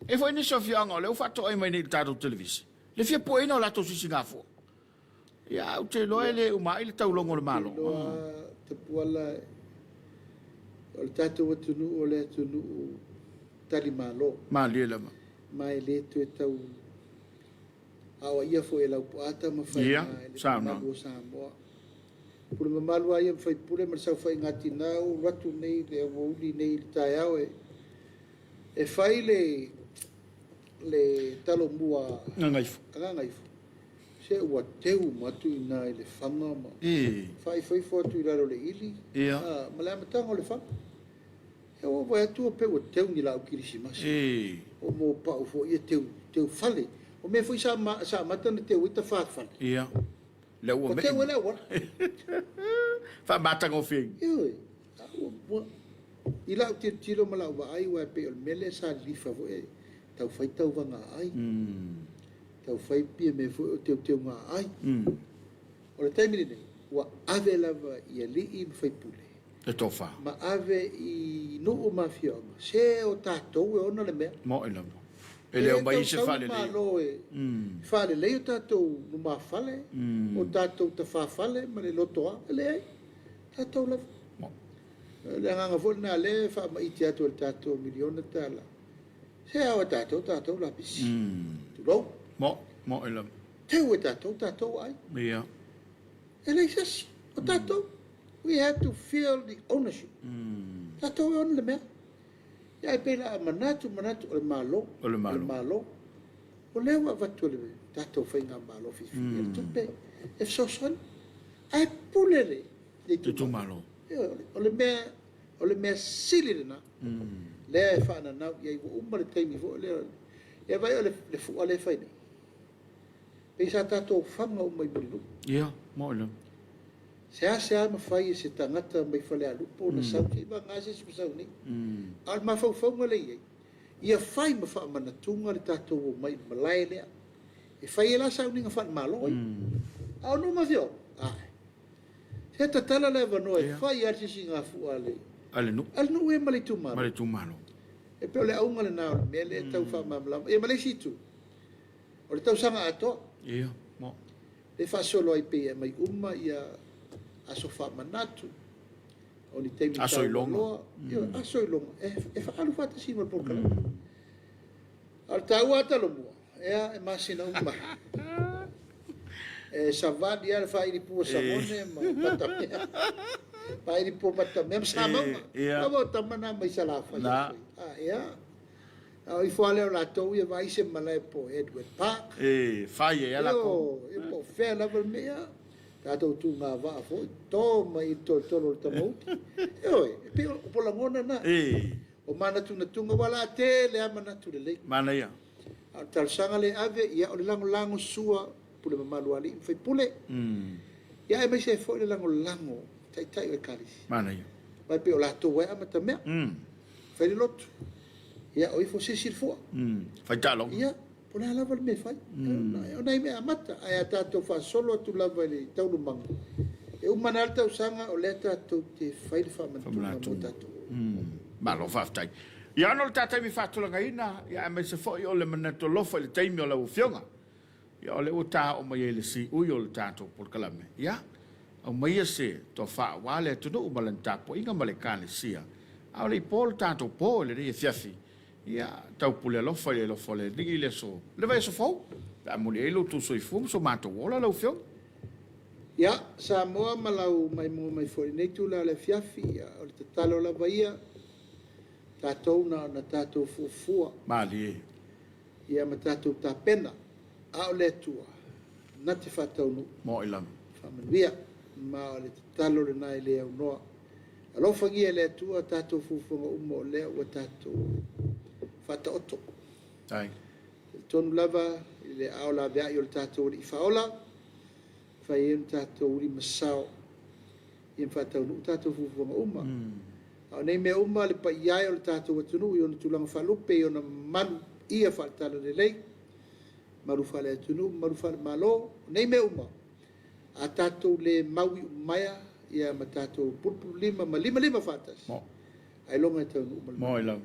i ai foi nisi o afioaga o lea ua faatoai mai nei i le tatou televise, le fia pueina o latou sisigafua. Ia, ae ou te iloa e le uma ai le taulogo o le Malo. Ou te iloa Tapuala, o le tatou atunuu o le atunuu talimalo. Malie lava. Ma e le toe tau aoaia foi e Laupua Tamafaiga i le mamalu o Samoa. Pule mamalu lava ia ma faipule ma le saofaiga a tina ua ou alu atu nei i le aoauli nei i le taeao e fai le le talomua a Gagaifo. A Gagaifo. Se ua teu uma atu i ina i le faga ma faaifoifo atu i lalo o le ili ma le amataga o le faga. Ua ou vaai atu pei ua teu ni laau kerisimasi. O mopao foi ia teu, teu fale. O mea foi sa amata ona teu ai tafa fale. Ia. Lea ua Ua teu ai le auala. Faamatagofie. Ioe. I lau tilotilo ma lau vaai, aua e pei o le mea lea sa lilifa foi e tau fai tauvaga a ai. Taufai pia mea foi o teuteuga aai. O le taimi lenei, ua ave lava i alii ma faipule. Le tofa. Ma ave i nuu ma afioaga, se o tatou e ona le mea. Mo'i lava. E le o mai se faalelei. Malo e faalelei o tatou lumafale, o tatou tafafale ma le lotoa. E leai, tatou lava. O le agaga foi lena lea e faamaite atu e le tatou miliona tala. Se ao e tatou, tatou lapisi. Tulou. Mo'i lava. Teu e tatou, tatou ai. Ia. E leai se isi, o tatou. We have to feel the ownership. Tatou e ona le mea. Ia ae pei la manatu, manatu o le Malo. O le Malo. O le Malo. O lea ua avatu e le tatou faigamalo filifilia le tupe e fesoasoani. Ae pule le itumalo. O le mea, o le mea sili lena. Lea e faananau i ai ua uma le taimi foi lea. Ia vaai o le fua lea e fai nei. Pei sa tatou faga uma i Mulinuu. Ia, mo'i lava. Seasea mafai e se tagata mai Falealupo ona sau se i vagana se isi ua sau nei. A o le mafaufauga lea e i ai, ia fai ma faamanatuga le tatou omai i le malae lea. E fai ai la sauniga faale-Malo ia. A o nuu ma afioaga, ae. Se tatala le avanoa e fai ai le sisigafua a le A le nuu. A le nuu ia ma le itumalo. Ma le itumalo. E pei o le auga lena o le mea lea e tau faamalamalama. Ia ma le isi itu, o le tausaga atoa. Ia, mo. Lea e faasolo ai pei e aumai uma ia aso faamanatu, o ni taimi Aso iloga. taualoa. Ioe, aso iloga e faaalu faatasi ma le polokalame. A o le taua lava Talomua, ia e masina uma. E savali lava le faailipua sagone ma patamea. Faailipua patamea ma samauga. Lava o tama na mai Salafai. Na. Ah, ia. A o ifo lava lea o latou ia vaai se malae po o Edward Park. E fai ai lava latou. Ioe, po o fea lava le mea. Tatou tuga vaa foi, to mai i le tolotolo o le tamauli. Ioe, e pei o lagona na. O manatunatuga, ua la tele lava manatu lelei. Manaia. A o le talosaga lea e ave, ia o le lagolago sua pule mamalu a alii ma faipule. Ia aemaise ai foi le lagolago taitai o Ekalesia. Manaia. Aua e pei o latou e amatamea. Fai le lotu. Ia o ifo se isi le fua. Fai taaloga. Ia, po o le a lava le mea e fai. O nai mea amata, ae a tatou faasolo atu lava i le taualumaga, e uma ane lava le tausaga o lea tatou te fai le faamanatuga mo tatou. Malo faafetai. Ia ona o le ta taimi faatulagaina, ia aemaise foi o le manatu alofa i le taimi o lau Afioga. Ia o lea ua ta oo mai ai le siui o le tatou polokalame. Ia, aumaia se tofa aua le atunuu ma lana tapuaiga ma le Ekalesia. A o le i po le tatou po i lenei afiafi, ia, taupule alofa i le alofa o le Alii i le aso, le vaiaso fou, pe a muli ai lo outou soifua ma so matou ola lau Afioga. Ia, Samoa ma lau maimoa mai foi i lenei itula o le afiafi, ia, o le tatalo lava ia, tatou na ona tatou fuafua. Malie. Ia ma tatou tapena, a o le Atua na te faataunuu. Mo'i lava. Faamanuia, ma o le tatalo lena e le aunoa. Alofagia e le Atua tatou fuafuaga uma o lea ua tatou faataoto. Ai. Talitonu lava i le aao laveai o le tatou Alii Faaola, fai ai ona tatou limasao ia ma faataunuu tatou fuafuaga uma. A o nei mea uma, le paia e o le tatou atunuu i ona tulaga faalupe, i ona malu ia faale-talalelei, malu faale-atunuu, malu faale-Malo, o nei mea uma, a tatou le mau i umaea ia ma tatou pulupululima ma limalima faatasi, ailoga e taunuu ma le manuia.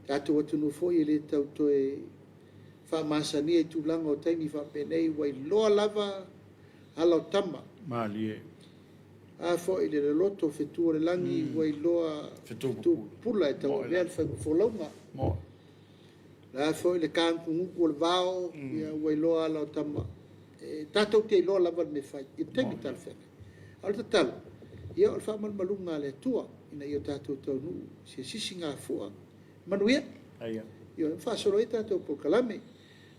Tatou atunuu foi e le tau toe faamasania i tulaga o taimi faapenei, ua iloa lava ala o tama. Malie. A foi le loloto o fetu o le lagi, ua iloa fetu pupula e tauavea le folauga. Mo. La foi le kāgutugutu o le vao, ia ua iloa ala o tama. E tatou te iloa lava le mea fai i le taimi talafeagai. A o le tatalo, ia o le faamalumaluga a le Atua ina ia tatou taunuu i se sisigafua manuia. Aia. Ia faasolo ai tatou polokalame.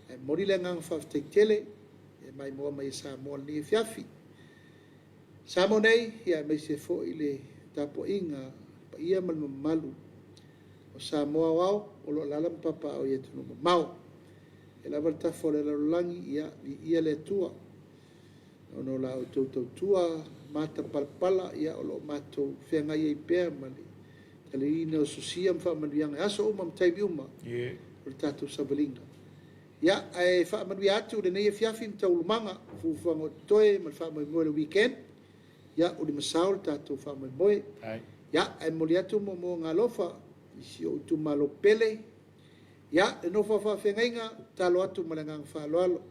Ae momoli le agaga faafetai tele e maimoa mai e Samoa lenei afiafi. Samoa nei, ia aemaise foi le tapuaiga paia ma le mamalu o Samoa aoao o lo o alaala ma papaaao i atunuu mamao. E lava le tafa o le lalolagi, ia viia le Atua. Ona o la outou tautua matapalapala, ia o lo o matou feagai ai pea ma le taliina o sosia ma faamanuiaga i aso uma ma taimi uma o le tatou savaliga. Ia, ae faamanuia atu lenei afiafi ma taualumaga o fuafuaga o totoe ma le faamoemoe o le weekend. Ia, ulimasao le tatou faamoemoe. Ia, ae momoli atu moomooga alofa i si ou itumalo pele. Ia, le nofo a faafeagaiga, tatalo atu ma le agaga faaaloalo,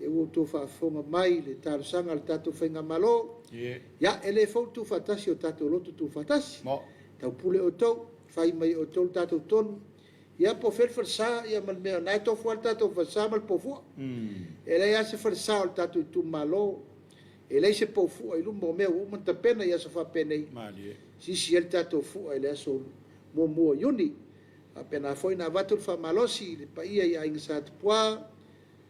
lea ua outou faafofoga mai i le talosaga a le tatou faigamalo. Ia, e le fou le tuufaatasi o tatou lotu tuufaatasi. Taupule outou, fai mai e outou le tatou tonu. Ia po o fea le falesa ia ma le mea o lena e tofu lava le tatou falesa ma le poufua. E leai lava se falesa o le tatou itumalo, e leai se poufua i luma o mea ua uma ona tapena i aso faapenei, sisi ai le tatou fua i le aso 1 o Iuni. Faapena foi ona avatu le faamalosi i le paia i Aiga Sa Tupua,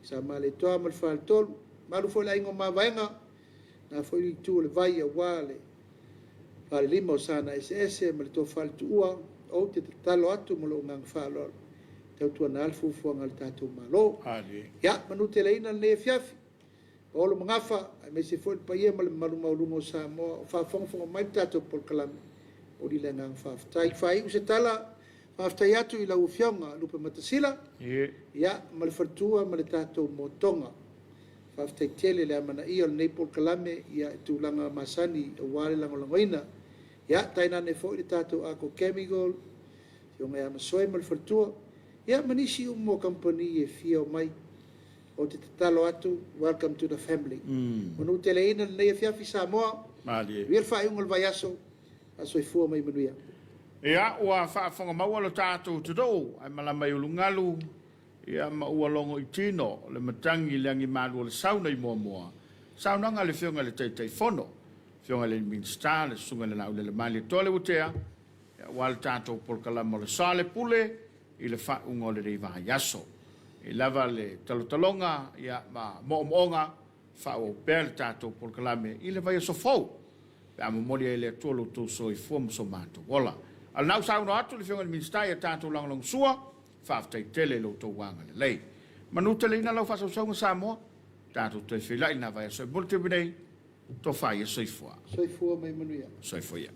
Sa Malietoa ma le Faletolu, mamalu foi le Aiga o Mavaega, lena foi itu o le vai aua le falelima o Sanaeseese ma le Tofa i le Tuua. Ou te tatalo atu ma lou agaga faaaloalo, tautuana le fuafuaga a le tatou Malo. Ia, manuteleina lenei afiafi, Paolo Magafa, aemaise foi le paia ma le mamalu maualuga o Samoa o faafogafoga mai le tatou polokalame, momoli le agaga faafetai. Faaiu se tala, faafetai atu i lau Afioga Lupematasila, ia, ma le faletua ma le tatou motoga. Faafetai tele le amanaia o lenei polokalame ia i tulaga masani aua le lagolagoina. Ia, tainane foi le tatou Arco Chemical, Afioga ia Masoe ma le faletua, ia ma nisi uma o kamupani e fia omai. Ou te tatalo atu, welcome to the family. Manuteleina lenei afiafi Samoa. Manuia le faaiuga o le vaiaso. Soifua ma ia manuia. Ia, ua faafofoga maua lo tatou atunuu, ae malama i ulugalu, ia, ma ua logo i tino le matagi i le agimalu o le sauna i muamua saunoaga a le Afioga i le Taitaifono, Afioga i le Minisita, le Susuga i le Laulele Malietoa Leuatea, ia, aua le tatou polokalama o le Sa o le Pule i le faaiuga o lenei vaiaso. E lava le talotaloga, ia, ma moomooga faaauau pea le tatou polokalame i le vaiaso fou, pe a momoli ai e le Atua lo outou soifua ma so matou ola. A o lena ua saunoa atu le Afioga i le Minisita ia tatou lagolagosua, faafetai tele i lo outou agalelei. Manuteleina lau faasausauga Samoa, tatou toe feiloai i lena vaiaso e momoli taimi nei, tofa ia soifua. Soifua ma ia manuia. Soifua ia.